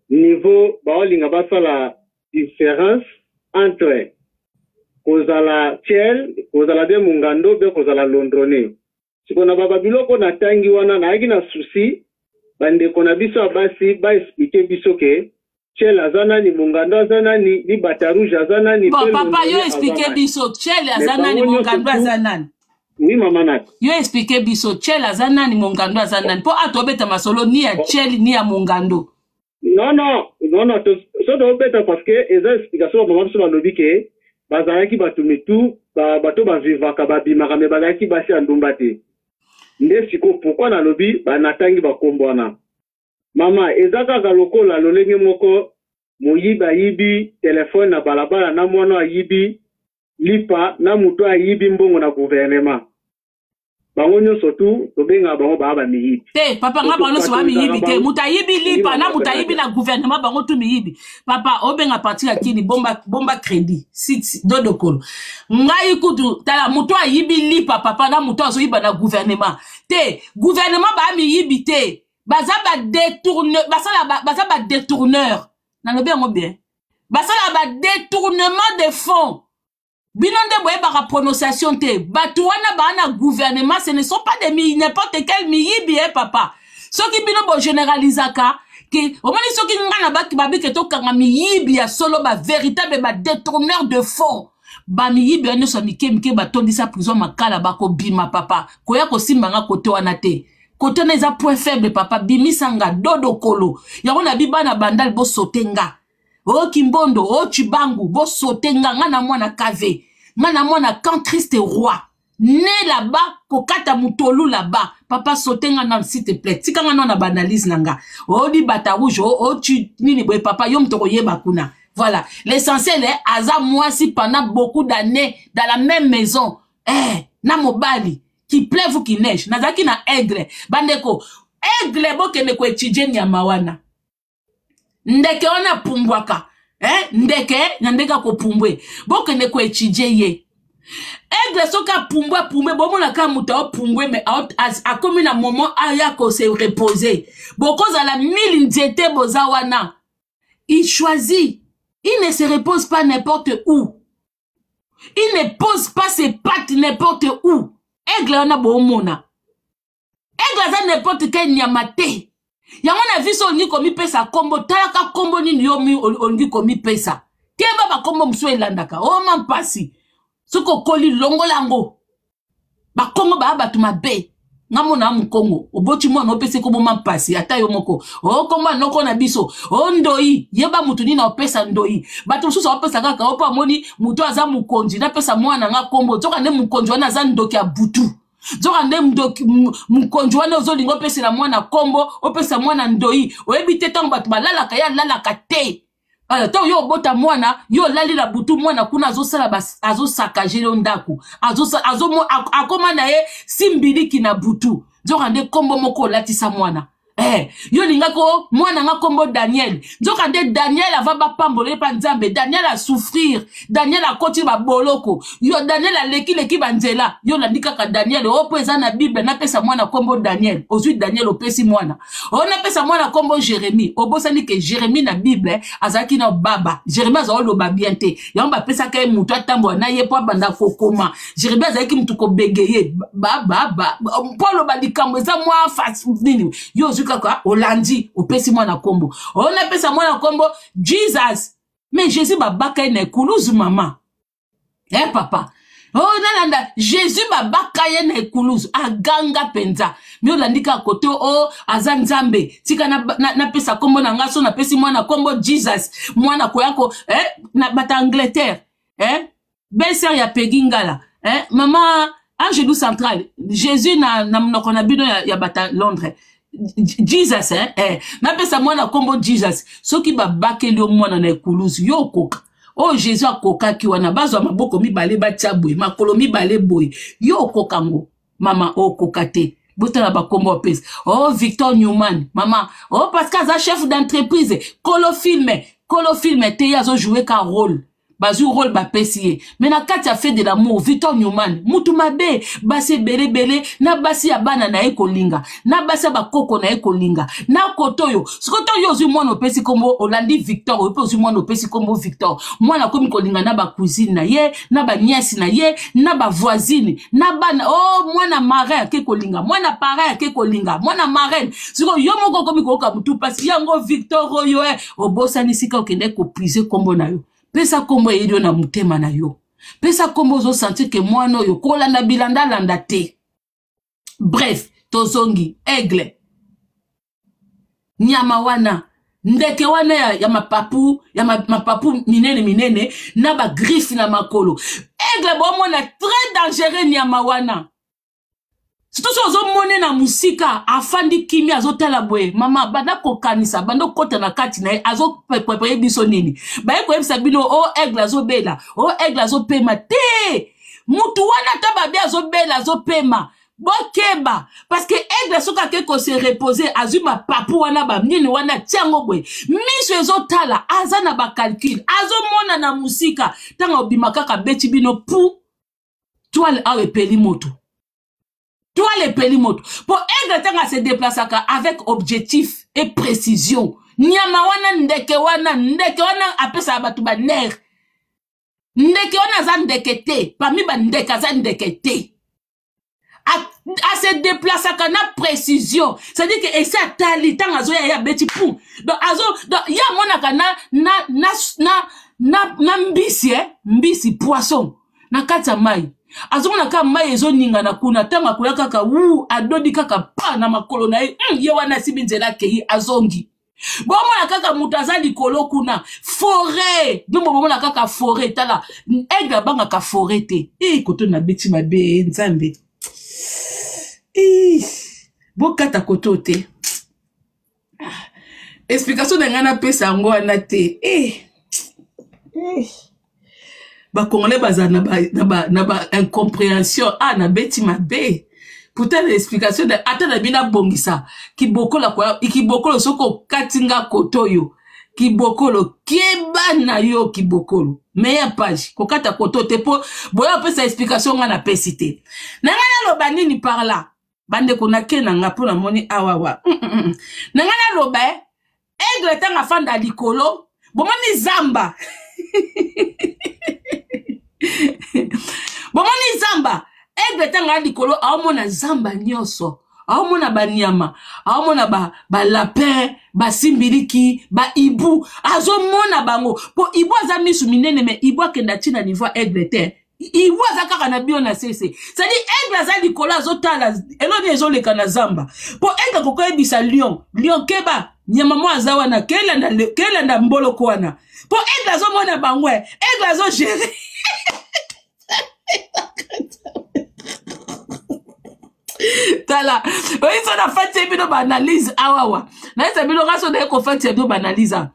niveau baolinga basala différence entre kozala tiel, kozala be mongando, be kozala londrone. Siko na baba biloko natangi wana, nayaki na souci bandeko na biso ya basi baexpliquer biso ke tiel aza nani, mongando aza nani, libata rouge aza nani. Bon papa, yo expliquer biso tiel aza nani, mongando aza nani. Oui, mama Nat. Yo expliquer biso tiel aza nani, mongando aza nani, mpo ato obeta masolo ni ya tiel ni ya mongando. Non, non, non, non, so tobeta parce que eza explication. Bamama biso balobi ke bazalaki bato mitu, bato bavivaka, babimaka, me bazalaki basi ya ndumba te. Nde sikoyo pourquoi nalobi banatangi bakombo wana, mama, eza kaka lokola lolenge moko moyibi ayibi telefone na balabala na mwana ayibi lipa na moto ayibi mbongo na gouvernement, bango nyonso tu tobengaka bango baa bamiyibi. Te papa, nga bango nyonso baa miyibi te. Moto ayibi lipa na moto ayibi na gouvernement, bango tu miyibi. Papa, obenga parti ya kini, bomba, bomba crédit site dodokolo. Ngai kutu tala, moto ayibi lipa papa na moto azoyiba na gouvernement te, gouvernement baa miyibi te. Baza badétourne, basala, baza badétourneur, nalobi yango bien, basala badétournement de fonds. Bino nde boyebaka prononciation te. Bato wana baa na gouvernement, ce ne sont pas des n'importe quel miyibi, eh, papa. Soki bino bogénéralisaka ke omoni, soki nga na babike tokanga miyibi ya solo, bavéritable badétourneur de fonds, bamiyibi wana nyonso ya mike mike batondisa prison Makala, bakobima. Papa, koya kosimba nga kote wana te. Kote wana eza point faible papa, bimisa nga dodokolo yango na bi bana Bandal, bosote nga o Kimbondo o Chibangu, bosote nga. Nga na mwana kave, nga na mwana camp Christ Roi. Ne là-bas, kokata mutolu là-bas. Papa, saute nga nanu, s'il te plaît. Tika nga nanu na ba analyse na nga. Oh, di bata rouge, oh, oh, tu, nini boye, papa, yo moto koyeba kuna. Voilà. L'essentiel est, aza mwasi pendant beaucoup d'années dans la même maison. Eh, na mobali. Qu'il pleuve ou qu'il neige. Nazalaki na aigle. Bandeko, aigle bokende ko étudier nyama wana. Ndeke wana apumbwaka. Eh, ndeke na ndenge akopumbwe. Bokende ko étudier ye. Aigle soki apumbwe apumbwe, bomona kaka moto aopumbwe mais akomi na moment aya ko se reposer. Bokozala mille nzete boza wana. Il choisit. Il ne se repose pas n'importe où. Il ne pose pas ses pattes n'importe où. Aigle wana bomona. Aigle aza n'importe quel nyama te. Yango na vie so olingi komipesa kombo, talaka kombo nini yo olingi komipesa. Keba ba kombo mosusu elandaka. Oh ma mpasi. Soki okoli longola yango. Bakongo baa bato mabe. Nga mona mokongo oboti mwana opesi kombo ma mpasi ata yo moko. O kombo ya noko na biso. O ndoi, yeba mutu nini opesa ndoi. Bato mosusu opesa kaka opo amoni mutu aza mokonzi, napesa mwana nga kombo. Nzoka nde mokonzi wana aza ndoki ya butu. Nzoka nde ndoki mokonzi wana ozolinga opesela mwana kombo, opesa mwana ndoi. Oyebi te ntango bato balalaka, ye alalaka te. Alors, ntango yo obota mwana, yo olali na butu, mwana kuna azosala ba, azosakaje yo ndako. Akoma na ye simbiliki na butu. Nzoka nde kombo moko olatisa mwana. Eh, yo olingaki o mwana nga kombo Daniel. Nzoka nde Daniel ava bapambola ye pa Nzambe. Daniel a souffrir. Daniel akoti ba boloko. Yo Daniel aleki leki ba nzela. Yo olandi kaka Daniel. O po eza na Bible, napesa mwana kombo Daniel. Ozwi Daniel opesi mwana. O napesa mwana kombo Jérémie. Obosani ke Jérémie na Bible azalaki na baba. Jérémie azalaki loba bien te. Yango bapesaka ye moto atambola na ye po abanda kokoma. Jérémie azalaki moto kobegeye. Ba ba ba. Po aloba likambo eza mwa face nini. Yo ozwi kaka olandi opesi mwana kombo. O napesa mwana kombo Jesus. Mais Jésus babaka ye na ekuluzu mama. Eh papa. Oh nalanda Jésus babaka ye na ekuluzu aganga penza. Mi olandi kaka kote oh aza Nzambe. Tika na, na, napesa kombo na nga so napesi mwana kombo Jesus. Mwana koya ko eh na bata Angleterre. Eh belle-sœur ya Peggy Ngala. Eh mama Angelou Central. Jésus na na monoko na bino ya, ya bata Londres. Jesus eh, eh. Napesa mwana kombo Jesus. Soki babakeli yo mwana na ekuluzu yo okoka. Oyo Jésus akokaki wana bazwa maboko mibale batia boye makolo mibale boye yo okoka ngo mama okoka te. Botala bakombo opesa. Oh Victor Newman mama, oh parce que aza chef d'entreprise kolo film, kolo film te ye azo jouer ka rôle. Bazwi rôle bapesi ye. Mais na kati ya fait de l'amour Victor Newman mutu mabe, basi ebele ebele na basi ya bana na ye kolinga, na basi ya bakoko na ye kolinga, na koto yo. Sikoyo to yo ozwi mwana opesi kombo olandi Victor, oyo pe ozwi mwana opesi kombo Victor. Mwana akomi kolinga na ba cousine na ye, na ba nièce na ye, na ba voisine, na bana. Oh mwana marin ake kolinga, mwana parrain ake kolinga, mwana marraine. Sikoyo yo moko okomi koyoka mutu pasi yango Victor oyo eh, obosani sika okende ko puiser kombo na yo. Pesa kombo eyeli yo na motema na yo. Pesa kombo ozo sentir ke mwana oyo kolanda bilanda landa te. Bref, tozongi aigle. Nyama wana, ndeke wana ya, ya mapapu, ya mapapu minene minene na ba griffe na makolo. Aigle bomona très dangereux nyama wana. Surtout soki ozomone na mosika afandi kimia azotala boye, mama banda kokanisa, banda kokota na kati na ye, azoprepare biso nini? Baye koyebisa bino o oh, aigle azobela, o oh, aigle azopema te. Mutu wana ata babe azobela azopema, bokeba parce que aigle soki ake ko se reposer azwi mapapu wana ba nini wana tiango boye, miso ezotala, aza na ba calcul, azomona na mosika, ntango obima kaka beti bino pu toile awa epeli moto, toile epeli moto po aigle ntango ase déplaçaka avec objectif et précision. Nyama wana, ndeke wana, ndeke wana apesaka bato ba nerf. Ndeke wana aza ndeke te, parmi ba ndeke aza ndeke te. A se déplaçaka na précision, c'est-à-dire que esi atali ntango azoya ye abeti pu. Donc azo, donc ye amonaka na, na, na, na, na, na mbisi, eh, mbisi poisson na kati ya mai. Azomona kaka mai ezoningana kuna, ntango akoya kaka wu adodi kaka pa na makolo na ye, ye wana asimbi nzela akei azongi. Bomona kaka moto aza likolo kuna foret, bino bomona kaka foret. Tala, aigle abangaka foret te. E koto na beti mabe, Nzambe. E bokata koto te. Explication na ngai napesa yango wana te. E Bakongolais bazala na ba incompréhension. Ah, nabeti mabe. Pourtant na explication ata na bino abongisa kibokolo akoya kibokolo. Soki okati nga koto oyo kibokolo, keba na yo kibokolo. Meilleure page kokata koto te, mpo boya opesa explication nga napesi te. Na ngai naloba nini par là, bandeko? Nake na nga mpo namoni awawa Na ngai naloba aigle ntango afanda likolo, bomoni zamba, bomoni zamba. Aigle ntango aya likolo, aomona zamba nyonso, aomona banyama, aomona balapin, ba basimbiliki, baibu, azomona bango, mpo ibu aza misu minene. Me ibu akenda ntina niveau ya aigle te. Ibu aza kaka na bio na sese. C'est-à-dire aigle aza likolo, azotala eloni ezoleka na zamba, mpo aigle akokoyebisa lion: "Lion, keba, nyama mo aza wana, kelanda mboloko wana", mpo aigle azomona bango. Aigle azogérer. Tala, oyi so nafatie bino baanalyse awawa, nayesa bino nga so naye kofatia bino baanalyse awa.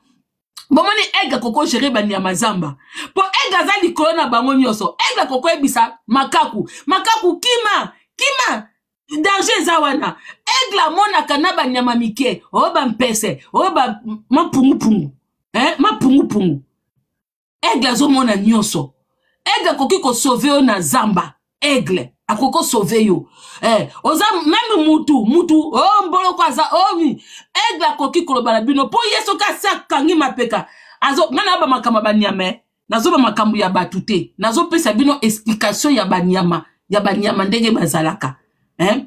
Bomoni, aigle akoko gérer banyama zamba, mpo aigle aza likolo na bango nyonso. Aigle akokoyebisa makaku: "Makaku, kima, kima, danger eza wana." Aigle amonaka na banyama mike oyo, bampese oyo, ba mapungupungu, eh? Mapungupungu, aigle azomona nyonso. Aigle akoki kosauver yo na zamba. Aigle akoki kosauver yo. Oza même mutu mutu oh, mboloko aza oh, aigle akoki koloba na bino, mpo ye soki asi akangi mapeka azo. Ngai nayeba makambo ya banyama, nazoba makambo ya bato te. Nazopesa bino explication ya banyama, ya banyama ndenge bazalaka, eh?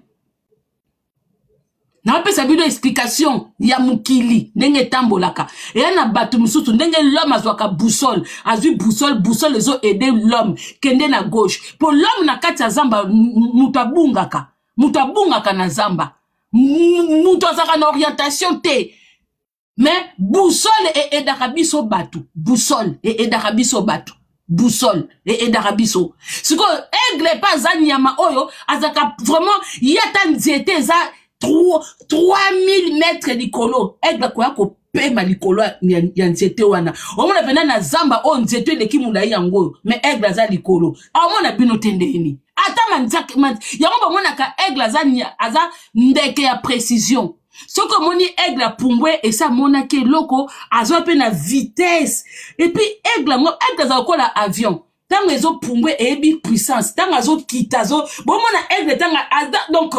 Napesa bino explication ya mokili ndenge etambolaka. Eya na bato mosusu, ndenge l'homme azwaka boussole, azwi boussole, boussole ezo aider l'homme kende na gauche, mpo l'homme na kati ya zamba, moto abungaka, moto abungaka na zamba, moto azalaka na orientation te. Mais boussole eaidaka biso bato, boussole eaidaka biso bato, boussole eaidaka biso. Sikoyo aigle mpe aza nyama oyo azalaka vraiment, ye ata nzete eza 3000 mètre likolo, aigle akoya kopema likolo ya nzete wana. Omona mpena na zamba oyo nzete eleki molai yango oyo, mais aigle aza likolo, aomona bino te. Ndeni ata manzaka yango bamonaka aigle aza ndeke ya précision. Soki omoni aigle apumbwe, esi amonaki eloko, azwa mpe na vitesse. Et puis aigle yango, aigle aza lokola avion. Ntango ezopumbwe, eyebi puissance. Ntango azokita, azo bomona aigle ntango aza. Donc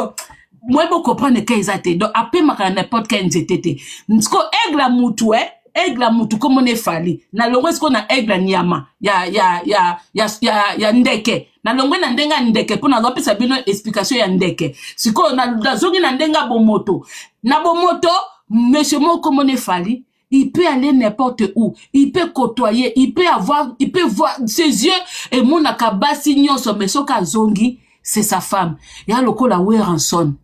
moye bocomprendre ke eza te. Donc apemaka na n'importe quel nzete te. Siko aigle ya mutu, aigle ya mutu komona efali. Nalongwe sikoyo na aigle ya nyama ya ndeke. Nalongwe na ndenge ya ndeke mpo nazopesa bino explication ya ndeke. Sikoyo nazongi na ndenge ya bomoto. Na bomoto, monsieur moko komona efali, il peut aller n'importe où, il peut côtoyer, il peut avoir, il peut voir, ses yeux emonaka basi nyonso, mais soki azongi, c'est sa femme. Ya lokola Werrason.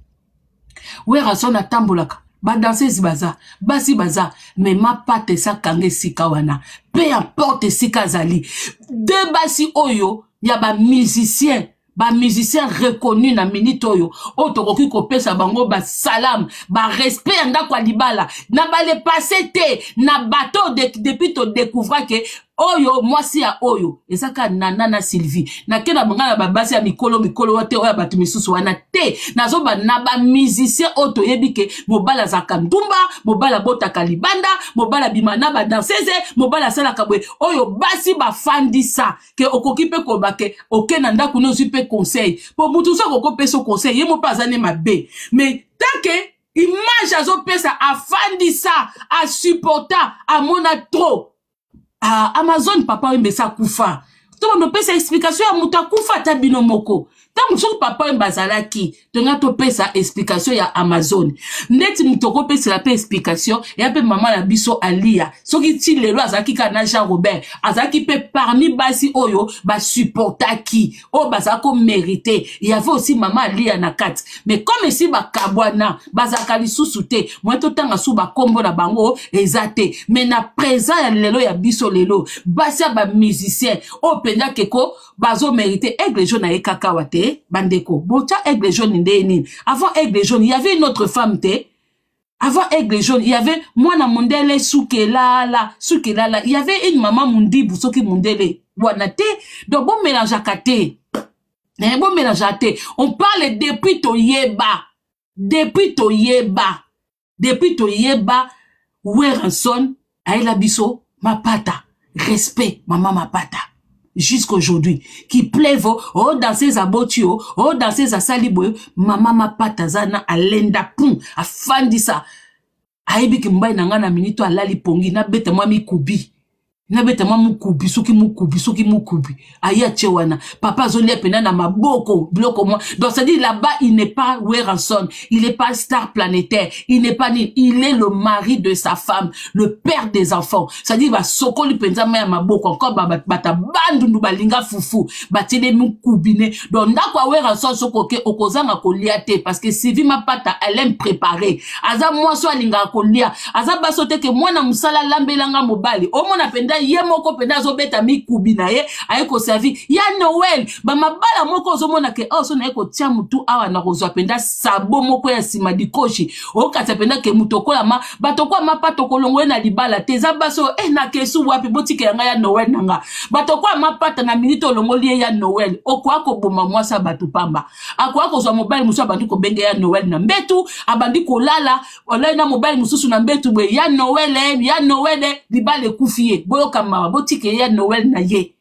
Werrason atambolaka, badanseuse baza, basi baza, mais mapata esakanga esika wana, peu importe esika azali. De basi oyo ya bamusicien, bamusicien reconnu na minute oyo, oyo tokoki kopesa bango basalam, barespect ya ndako ya libala na balepase te na bato. Depuis todécouvra ke oyo mwasi ya oyo eza kaka Nana na Sylvie, nake na bangai na babasi ya mikolo mikolo te, oyo ya bato misusu wana te. Nazoba na bamusicien oyo toyebi ke mobali azalaka ndumba, mobali abotaka libanda, mobali abima na badanseuse, mobali asalaka boye, oyo basi bafandisa ke okoki mpe koloba ke oke na ndako ne, ozwi mpe conseil, mpo mutu so akokopesa conseil, ye mo mpe aza ne mabe. Mais tant que image azopesa, afandisa, asupporta, amona trop. Ah, Amazon, papa oyo mbesa akufa, to bando opesa explication ya moto akufa. Ata bino moko Ntango soki papa oyo bazalaki, tonga topesa explication ya Amazon. Ndeti moto okopesela mpe explication ya mpe mama na biso Alia. Soki ti lelo azalaki kaka na Jean Robert, azalaki mpe parmi basi oyo basupportaki, oyo bazalaki komérite. Il y avait aussi mama Alia na kati. Mais comme esi bakabwana, bazalaka lisusu te, moye totanga su bakombo na bango eza te. Mais na présent ya lelo ya biso lelo, basi ya ba musicien oyo mpenza keko bazo mérite Aigle Jaune aye kaka wa te, bandeko. Botia Aigle Jaune nde nini? Avant Aigle Jaune, il y avait une autre femme te. Avant Aigle Jaune, il y avait mwana mundele sukelala, sukelala. Il y avait une maman mundibu soki mundele wana te. Donc bon mélange te. Eh, bon mélange te. On parle depuis toyeba. Depuis toyeba. Depuis toyeba Werrason ayela biso mapata. Respect mama mapata. Jusqu'aujourd'hui, qui pleuve, oh, dans ses abotio, oh, dans ses asali boyo, mama mapata zana alenda pum, afandisa. Ayebi ki mbai na nga na minito alali pongi, na beta mwa mikubi. Na beta mwa mukubi, soki mukubi, soki mukubi. Aya che wana. Papa azolia pena na maboko, biloko mwa. Donc, c'est-à-dire, là-bas, il n'est pas Werrason, il n'est pas star planétaire, il n'est pas ni, il est le mari de sa femme, le père des enfants. C'est-à-dire, ba sokoli penza ma ya maboko, encore ba, ba, ba ta bandundu balinga fufu, ba tele mukubi ne. Donc, ndako ya Werrason, soko ke, okozanga kolia te, parce que Sylvie Mapata, elle aime préparer. Aza mwaso alinga kolia. Aza baso te ke mwana musala lambelanga mobali. Omona penda ye moko penda azobeta mikubi na ye, aye koservi. Ya Noël, ba mabala moko ozomona ke, oh, so na ye kotia mutu awa na kozwa penda sabo moko ya sima dikoshi. Okata penda ke mutu okola ma, bato kwa mapata okolongo ye na libala te. Eza baso, eh, na kesu wapi, botike yanga ya Noël na nga. Bato kwa mapata na minute olongoli ye ya Noël. Okoya koboma mwasi ya bato pamba. Akoya kozwa mobali mosusu abandi kobenge ya Noël na mbetu, abandi kolala, olali na mobali mosusu na mbetu boye, ya Noël, eh, ya Noël, eh, libala ekufi ye. Boyoka mawa, botike ya Noël na ye.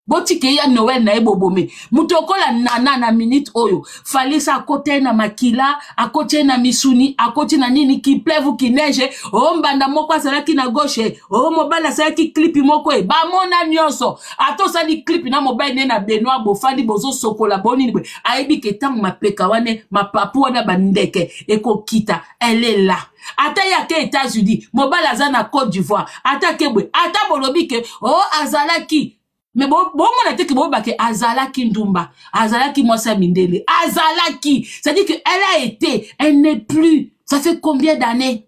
Botike ya Noël na ye bobome. Moto okola nana na minute oyo, Falisa akote na makila, akote na misuni, akote na nini, qui pleuve ou qui neige, oh mbanda moko azalaki na gauche, oh mobali azalaki clip moko e, bamona nyonso. Ato sali clip na mobali ne na Benoît bofandi bozo sokola boni boye. Ayebi ke tango mapeka wane, mapapu wana ba ndeke ekokita, elle est là. Ata ya ke États-Unis, mobali aza na Côte d'Ivoire, ata ke boye, ata bolobi ke oh azalaki. Mais bo, bo mona te ke bo ba ke azalaki ndumba, azalaki mwasi ya mindele, azalaki. C'est-à-dire que elle a été, elle n'est plus. Ça fait combien d'années?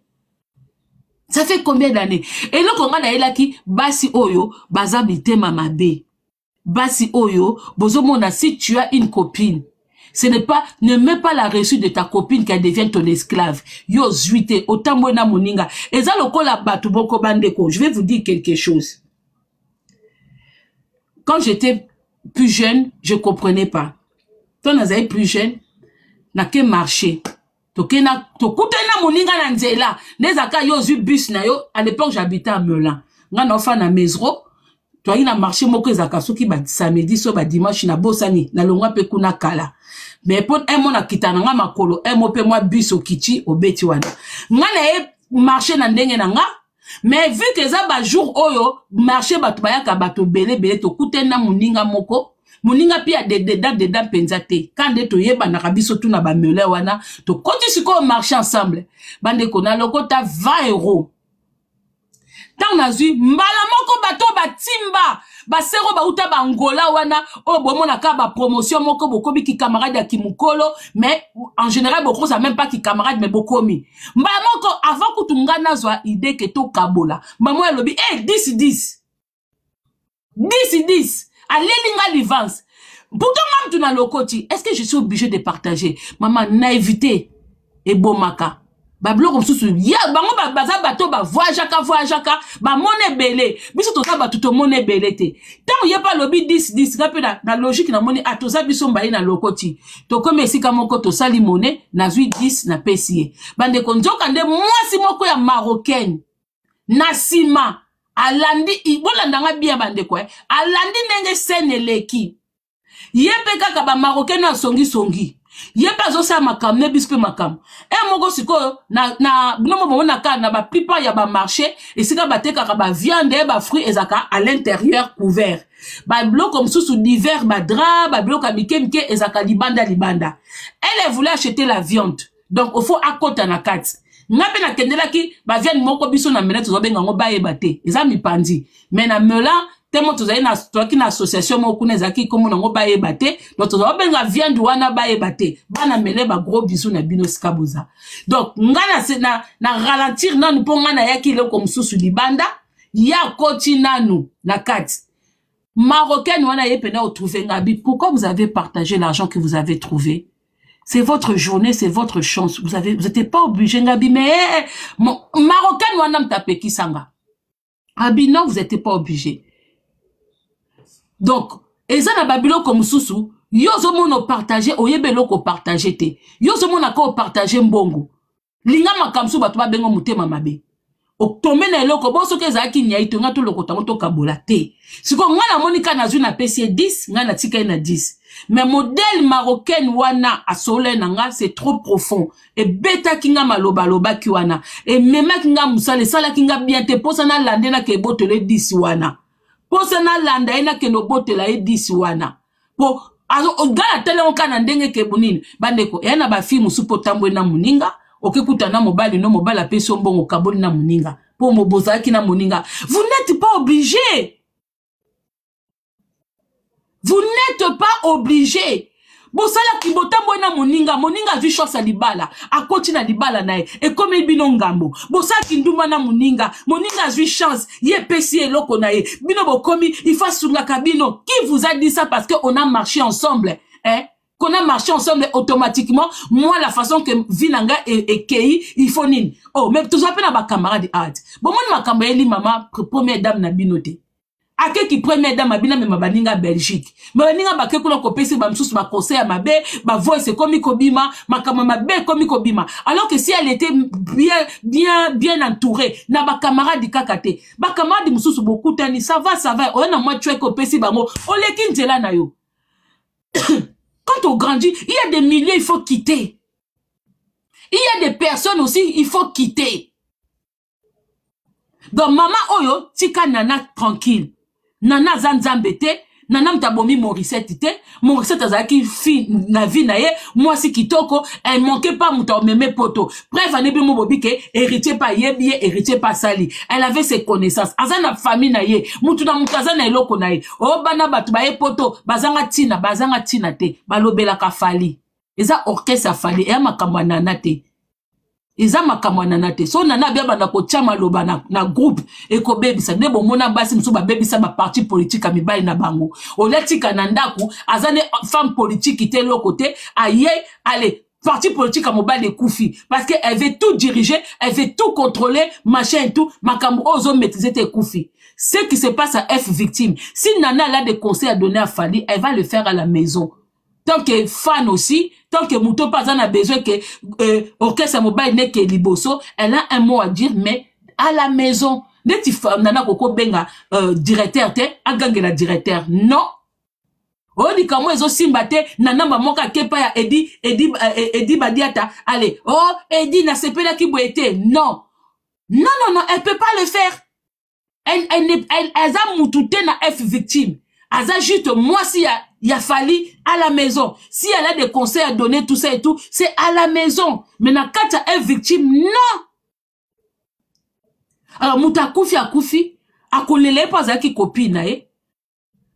Ça fait combien d'années? Et là, quand on a elaki, basi oyo, baza mitema mabe. Basi oyo, bozomona, si tu as une copine, ce n'est pas, ne mets pas la reçue de ta copine qu'elle devienne ton esclave. Yo zuite, otambo na moninga. Eza lokola batu boko bandeko. Je vais vous dire quelque chose. Quand j'étais plus jeune, je comprenais pas. Quand nazali plus jeune, na ke marché. Tokena, tokutana moninga na nzela. Nezaka yo zui bus na yo. À l'époque, j'habitais à Melun. Nga na ofa na Mesro. Toyi na marché moko ezaka soki ba samedi so ba dimanche na bosani na longwa pe kuna kala. Mais pour un mois na kita na nga makolo, un mois pe moi bus okiti obeti wana. Nga na ye marché na ndenge na nga. Mais vu que eza ba jour oyo marché bato bayaka bato belé belé tokutana na moninga moko. Moninga pi ya dededa deda mpenza te. Kande toyebanaka biso tuna ba mele wana, tokoti sikoyo marché ensemble. Bandeko na lokota 20 euros. Ntango nazwi mbala moko bato batimba basero bauta ba Angola wana oyo bomonaka ba promotion moko bokomi ki camarade ya kimukolo, mais en général bokoza même pas ki camarade mais bokomi mbala moko avant kutu nga nazwa idée ke tokabola. Mama alobi eh 10 10 10 10 aleli nga livance. Pourtant nga mutu na lokoti, est-ce que je suis obligée de partager? Maman naïveté ebomaka. Ba biloko mosusu, ya, bango ba, baza bato ba voyageaka, voyageaka, ba mona ebele. Biso toza bato to mona ebele te. Tango ye pa lobi 10 10, nga pe na logique na moni, ah, toza biso mbaye na lokoti. Tokomi esika moko tosali mone, nazwi 10 na pesi ye. Bandeko nzoka nde mwasi moko ya marocaine na sima alandi, bolanda nga bien bandeko, eh, alandi ndenge scène eleki. Ye pe kaka ba marocain na songi songi. Ye mpe azosala makambo ne biso mpe makambo e moko sikoyo na, na bino mo bomonaka na baplupart ya bamarché esika batekaka baviande, bafruit ezalaka à l'intérieur couvert, babiloko mosusu divers, badra, babiloko ya mike mike ezalaka libanda libanda. Elle voulait acheter la viande, donc il faut akota na kati. Nga mpe nakendelaki baviande moko, biso na mela tozobenga yango bayeba te, eza mipanzi, mais na mela temo tozali na tozalaki na association moko kuna, ezalaki kombo nango bayeba te. Donc tozobenga viande wana bayeba te. Bana mele, ba gros bisous na bino sika boza. Donc nga na ralentir nanu mpo nga nayaki eloko mosusu libanda, ya koti nanu na kati. Marocaine wana ye pena otrouve nga bi: "Pourquoi vous avez partagé l'argent que vous avez trouvé? C'est votre journée, c'est votre chance, vous n'êtes pas obligé." Nga bi: "Mais eh, eh, marocaine wana mtapekisanga." Abi: "Non, vous n'êtes pas obligé." Donc eza na babiloko mosusu, yo ozomona opartage, oyebi eloko opartage te. Yo ozomona ka opartage mbongo, linga makambo mosusu, bato babenga motema mabe. Otombe na eloko bo soki ezalaki nyai to nga tolokota yango, tokabola te. Sikoyo ngai namoni ka nazwi, napesi ye 10, ngai natika ye na 10. Mais modèle marocaine wana asolole na nga, c'est trop profond. Ebetaki nga maloba, alobaki wana ememaki nga mosala, esalaki nga bien te. Mposa nalanda ye, nake ebotela ye 10 wana. Mposa nalanda ye, nakende obotela ye 10 wana, po nga natelemo kaka na ndenge kebu nini. Bandeko, eya na bafille mosusu mpo otamboli na moninga, okekuta na mobali no, mobali apesi yo mbongo, okaboli na moninga mpo bozalaki na moninga. Vous n'êtes pas obligé, vous n'êtes pas obligé. Bosalaki, botamboli na moninga, moninga azwi chance ya libala, akoti na libala na ye, ekomi bino ngambo. Bosalaki ndumba na moninga, moninga azwi chance, ye epesi ye eloko na ye, bino bokomi il faut asungaka bino. Qui vous a dit ça? Parce que on a marché ensemble, hein? Qu'on a marché ensemble, automatiquement, moi, la façon que vie na nga ekei, il faut nini? Oh, mais toza mpe na bacamarade art. Bomoni makambo eyeli mama première dame na bino te. Akeki première dame abina, mema baninga Belgique, me baninga bake kuna kopesa bamosusu baconseil ya mabe, bavoice ekomi kobima, makambo mabe ekomi kobima. Alors que si elle était bien bien bien entourée na bacamarade kaka te, bacamarade mosusu bokutani, ça va, ça va, oyo na mwa tweke opesi bango, oleki nzela na yo. Quand on grandit, il y a des milieux, il faut quitter. Il y a des personnes aussi, il faut quitter. Donc mama oyo, tika Nana tranquille. Nana aza nzambe te. Nana moto abomi Morisette te. Morisette azalaki fi na vie na ye, mwasi kitoko, elle manquait pas moto ameme poto. Bref, anebi mo bobi ke héritier pa ayebi ye, héritier pa asali. Elle avait ses connaissances, aza na famille na ye. Mutu na mutu aza na eloko na ye. Oyo bana bato baye poto bazanga ntina, bazanga ntina te. Balobelaka Fally, eza orchestre ya Fally, eya makambo ya Nana te, eza makambo ya Nana te. So Nana abia banda kotia maloba na groupe, ekobebisa nde. Bomona basi mosusu babebisa baparti politique ya mibali na bango. Olia tika na ndako, aza ne femme politique te, eloko te. Aye ale parti politique ya mobali ekufi parce que elle veut tout diriger, elle veut tout contrôler, machin et tout. Makambo oyo ozomaîtrise te, ekufi. Ce qui se passe à F Victime, si Nana a des conseils à donner à Fally, elle va le faire à la maison. Tant que fan aussi, tant que moto mpe aza na besoin ke orchestre ya mobali neke liboso, elle a un mot à dire, mais à la maison. Neti Nana kokobenga directeur te, agangela directeur, non. Oyo likambo ezosimba te. Na namba moko akepa ya Edi, Edi, Edi Badiata, allez, oh Edi, nasepelaki boye te. Non, non, non, non, elle peut pas le faire. Elle aza mutu te na F Victime, aza juste mwasi ya Fally à la maison. Si elle a des conseils à donner, tout ça et tout, c'est à la maison, mais na kati ya F Victime, non. Alors moto akufi, akufi, akolela ye mpo azalaki copine na ye.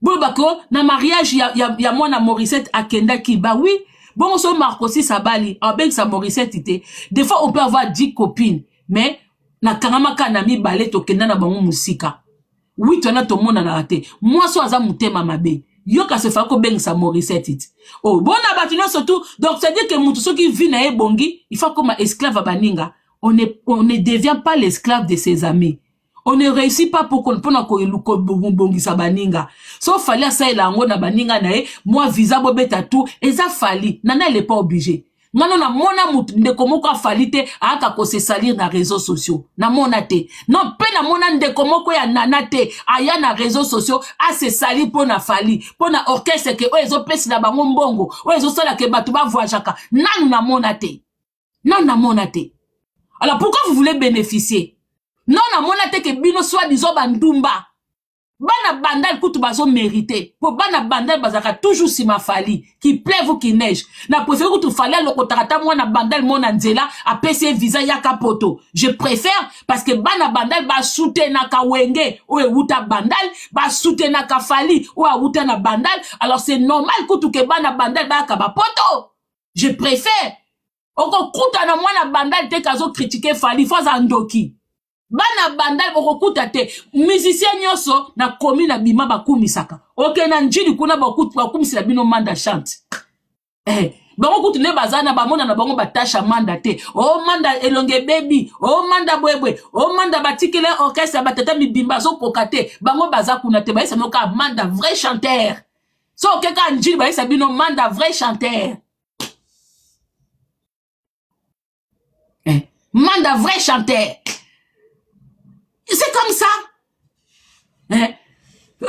Bolobaka na mariage ya mwana Morisette akendaki ba oui. Bongo so Marcosis abali, abengisa Morisette te. Des fois on peut avoir 10 copines, mais nakangamaka na mibale, tokenda na bango mosika. Wi twana tomonanaka te. Mwasi oyo aza motema mabe, yoka se faka kobengisa Morisette ti oh, bona bato nyonso tout. Donc c'est à dire que moto soki vie na ye ebongi, il faut akoma esclave ya baninga. On ne devient pas l'esclave de ses amis. On ne réussit pas mpona kobongisa baninga. So Fally asalela yango na baninga na ye, mwa visa bobeta tout, eza Fally. Nana, elle est pas obligé. Nga no namona mutu ndeko moko afali te ayaka ko se salir na réseaux sociaux. Namona te. Non pe namona ndeko moko ya nana te aya na réseaux sociaux a se salir mpo na Fally, mpo na orchestre ke oyo ezopesela bango mbongo, oyo ezosala ke bato ba voyageaka. Nanu namona te. Nanu namona te. Alors pourquoi vous voulez bénéficier? Non namona te ke bino soi-disant ba ndumba. Bana bandal kutu bazo merite po bana bandal bazalaka toujours sima Fally qu'il pleuve ou qu'il neige na préfère kutu Fally alokotaka ata mwana bandal mona nzela apesi ye visa yaka poto je préfère parce que bana bandal ba soutenaka wenge oyo ewuta bandal ba soutenaka Fally oyo awuta na bandal alors c'est normal kutu ke bana bandal bayaka ba poto je préfère okokutana mwana bandal te kazo critiquer Fally faut aza ndoki bana bandal bokokuta te musicien nyonso na komi na bima bakumisaka oke na njili kuna bakumisela bino manda chante eh, bango kutu nde baza na bamona na bango batasha manda te o oh, manda elongi ebebi o oh, manda bwebwe o oh, manda batikele orchestre ya batata mibimba azokoka te bango baza kuna te bayesa bino kaka manda vrai chanteur so oke kaka njili bayesa bino manda vrai chanteur Eh, manda vrai chanteur. C'est comme ça. Eh?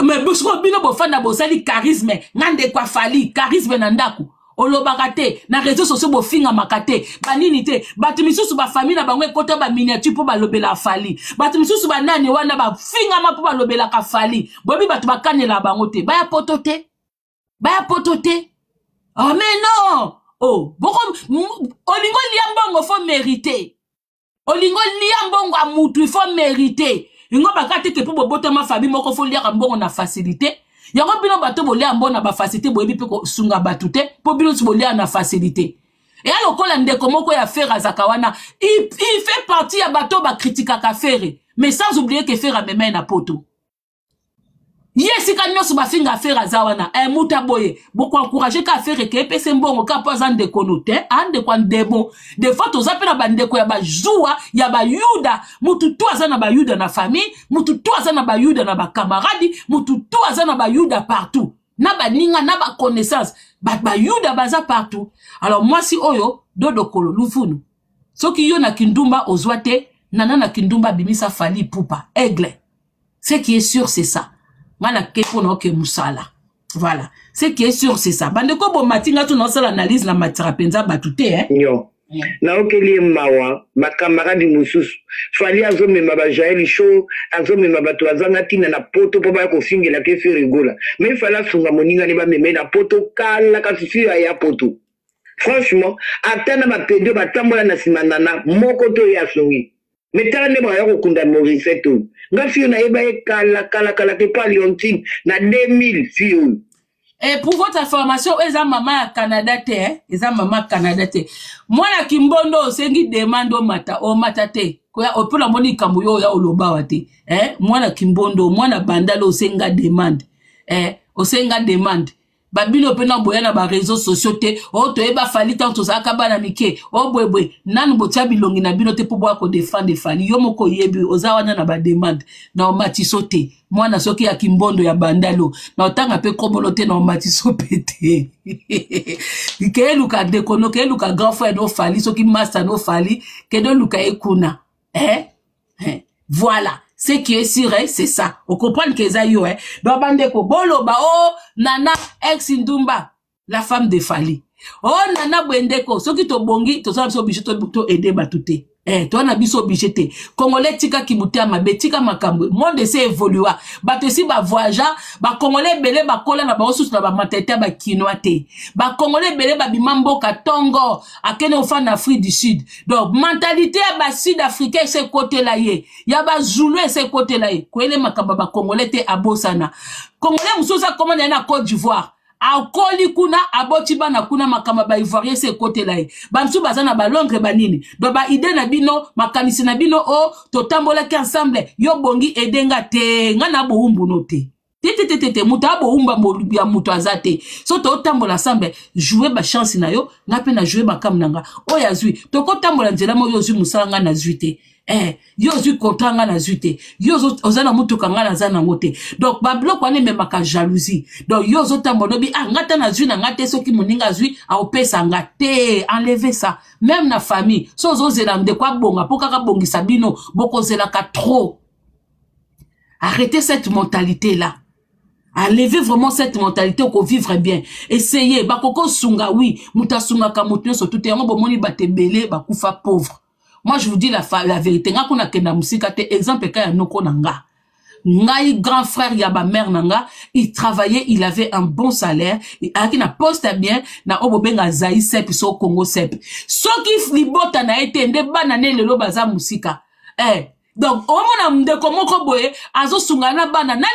Mais bosiko bino bofanda bosali charisme nga ndeko afali charisme na ndako olobaka te na réseau sociaux bofingamaka te banini te bato misusu bafamille na bango ekota baminiature mpo balobela afali bato misusu banani wana bafingama mpo balobelaka fali boyebi bato bakanela bango te baya poto te baya poto te oh mais non oh boko olingo lia mbongo faut mériter olingo lia mbongo ya mutu il faut mériter ingo baka te ke mpo bobotama famille moko fo liaka mbongo na facilité yango bino bato bolia mbongo na bafacilité boyebi mpe kosunga bato te mpo bino nso bolia na facilité eya lokola ndeko moko ya fere azaka wana il, il fait partie ya bato bakritikaka fere mais sans oublier ke fere amema ye na poto ye esika nyonso bafinga fere aza wana eh, moto ya boye bokoencourage ka fere ke epese mbongo ka mpo aza ndeko no te andeko ya ndebo de fois toza mpe na bandeko ya bazuwa ya bayuda motu tu aza na bayuda na famille motu tu aza na bayuda na bakamaradi motu tu aza na bayuda partout na baninga na baconnaissance bayuda baza partout alors mwasi oyo dodokolo luvunu soki yo na kindumba ozwa te nana na kindumba abimisa fali pupa aigle Ce qui est sûr, c'est ça. Nga na ke pona oke musala. Voilà. Ce qui est sûr, c'est ça. Bande ko bo matinga tu na sala analyse na matira penza batu te hein. Nyo. naokeli ye mawa bakamaradi mosusu fali azomema bajael show azomema bato bazanga ntina na poto mpo baya kofingela ke ferigola me fali asunga moninga ne bamema ye na poto kala kasi fio aya poto franchement ata na bapede batambola na nsima nana moko to ye asungi Mais tala nde baya kokunda Morissette oyo. Nga fille oyo nayeba ye kala kala kala te pa Leontine na 2000 fille oyo. Et pour votre information, oyo eza mama ya Canada te, eh? eza mama Canada te. Mwana Kimbondo osengi demande omata, omata te. Koya opo na moni likambo yo oya oloba wa te. Eh? Mwana Kimbondo, mwana Bandalo osenga demande. Eh? Osenga demande. babino mpe na boya na ba réseaux sociaux te o oh, toyeba fali ntango tozalaka bana mike o oh, bwebwe nanu botia bilongi na bino te mpo boya kodefendre fali yo moko oyebi oza wana na bademande na omatiso te mwana soki ya kimbondo ya bandalo na otanga mpe nkombono te na omatiso mpe te keeluka ndeko no keeluka grand frère no fali soki masta no fali kende oluka ye kuna eh? Eh? Voilà. Ce qui est sûr, eh, c'est ça. On comprend que ça yo, eh. Donc, bandeko, boloba, oh, nana, ex ndumba, la femme de Fally. Oh, nana, bwendeko, soki to bongi, to sala biso obligé to, to aider batu te. Eh, to na biso obligé te. Congolais tika kibuta mabe, tika makambo. Monde ese évolua. Bato esi ba voyagea, ba Congolais ebele ba kola na ba osusu na ba mentalité ba kinois te. Ba Congolais ebele ba bima mboka tongo, akende ofanda na Afrique du Sud. Donc mentalité ya ba sud africain ese ekotela ye ya ba zulu ese ekotela ye koyele makambo ya ba congolais te abosana congolais mosusu akoma na ye na Côte d'Ivoire akoli kuna aboti bana kuna makambo ya ba ivoirien ese ekotela ye bamisusu baza na ba Londres banini donc ba idée na bino makanisi na bino o oh, totambolaki ensemble yo bongi aide nga te nga na bowumbu te te te te te te moto abowumba ya moto aza te so totambola ensemble joue bachance na yo nga mpe na joue makambo na nga oyo azwi tokotambola nzela moko yo ozwi mosala nga nazwi te. Eh, yo ozwi contrat, nga nazwi te. Yo oza na motuka, nga naza nango te. Donc babiloko wana ememaka jalousie. Donc yo ozotambola, obi: "Ah, nga ta nazwi na nga te, soki moninga azwi, aopesa nga te." Enlevez ça. Même na famille, so ozozela ndeko abonga mpo kaka bongisa bino, bokozelaka trop. Arrêtez cette mentalité là enlevez vraiment cette mentalité, okovivre bien. Essayez. Bakoko osunga, oui, moto asungaka moto nyonso tu te. Yango bomoni bato ebele bakufa pauvre. Moi, je vous dis la vérité. Nga kuna kenda mosika te, exemple ka ya noko na nga, ngai grand frère ya bamère na nga. Il travaillait, il avait un bon salaire, ayaki na poste ya bien na oyo bobenga Zai Sep, so Congo Sep. Soki libota na ye te, nde bana ne lelo baza mosika. Eh, donc omona ndeko moko boye azosunga na bana na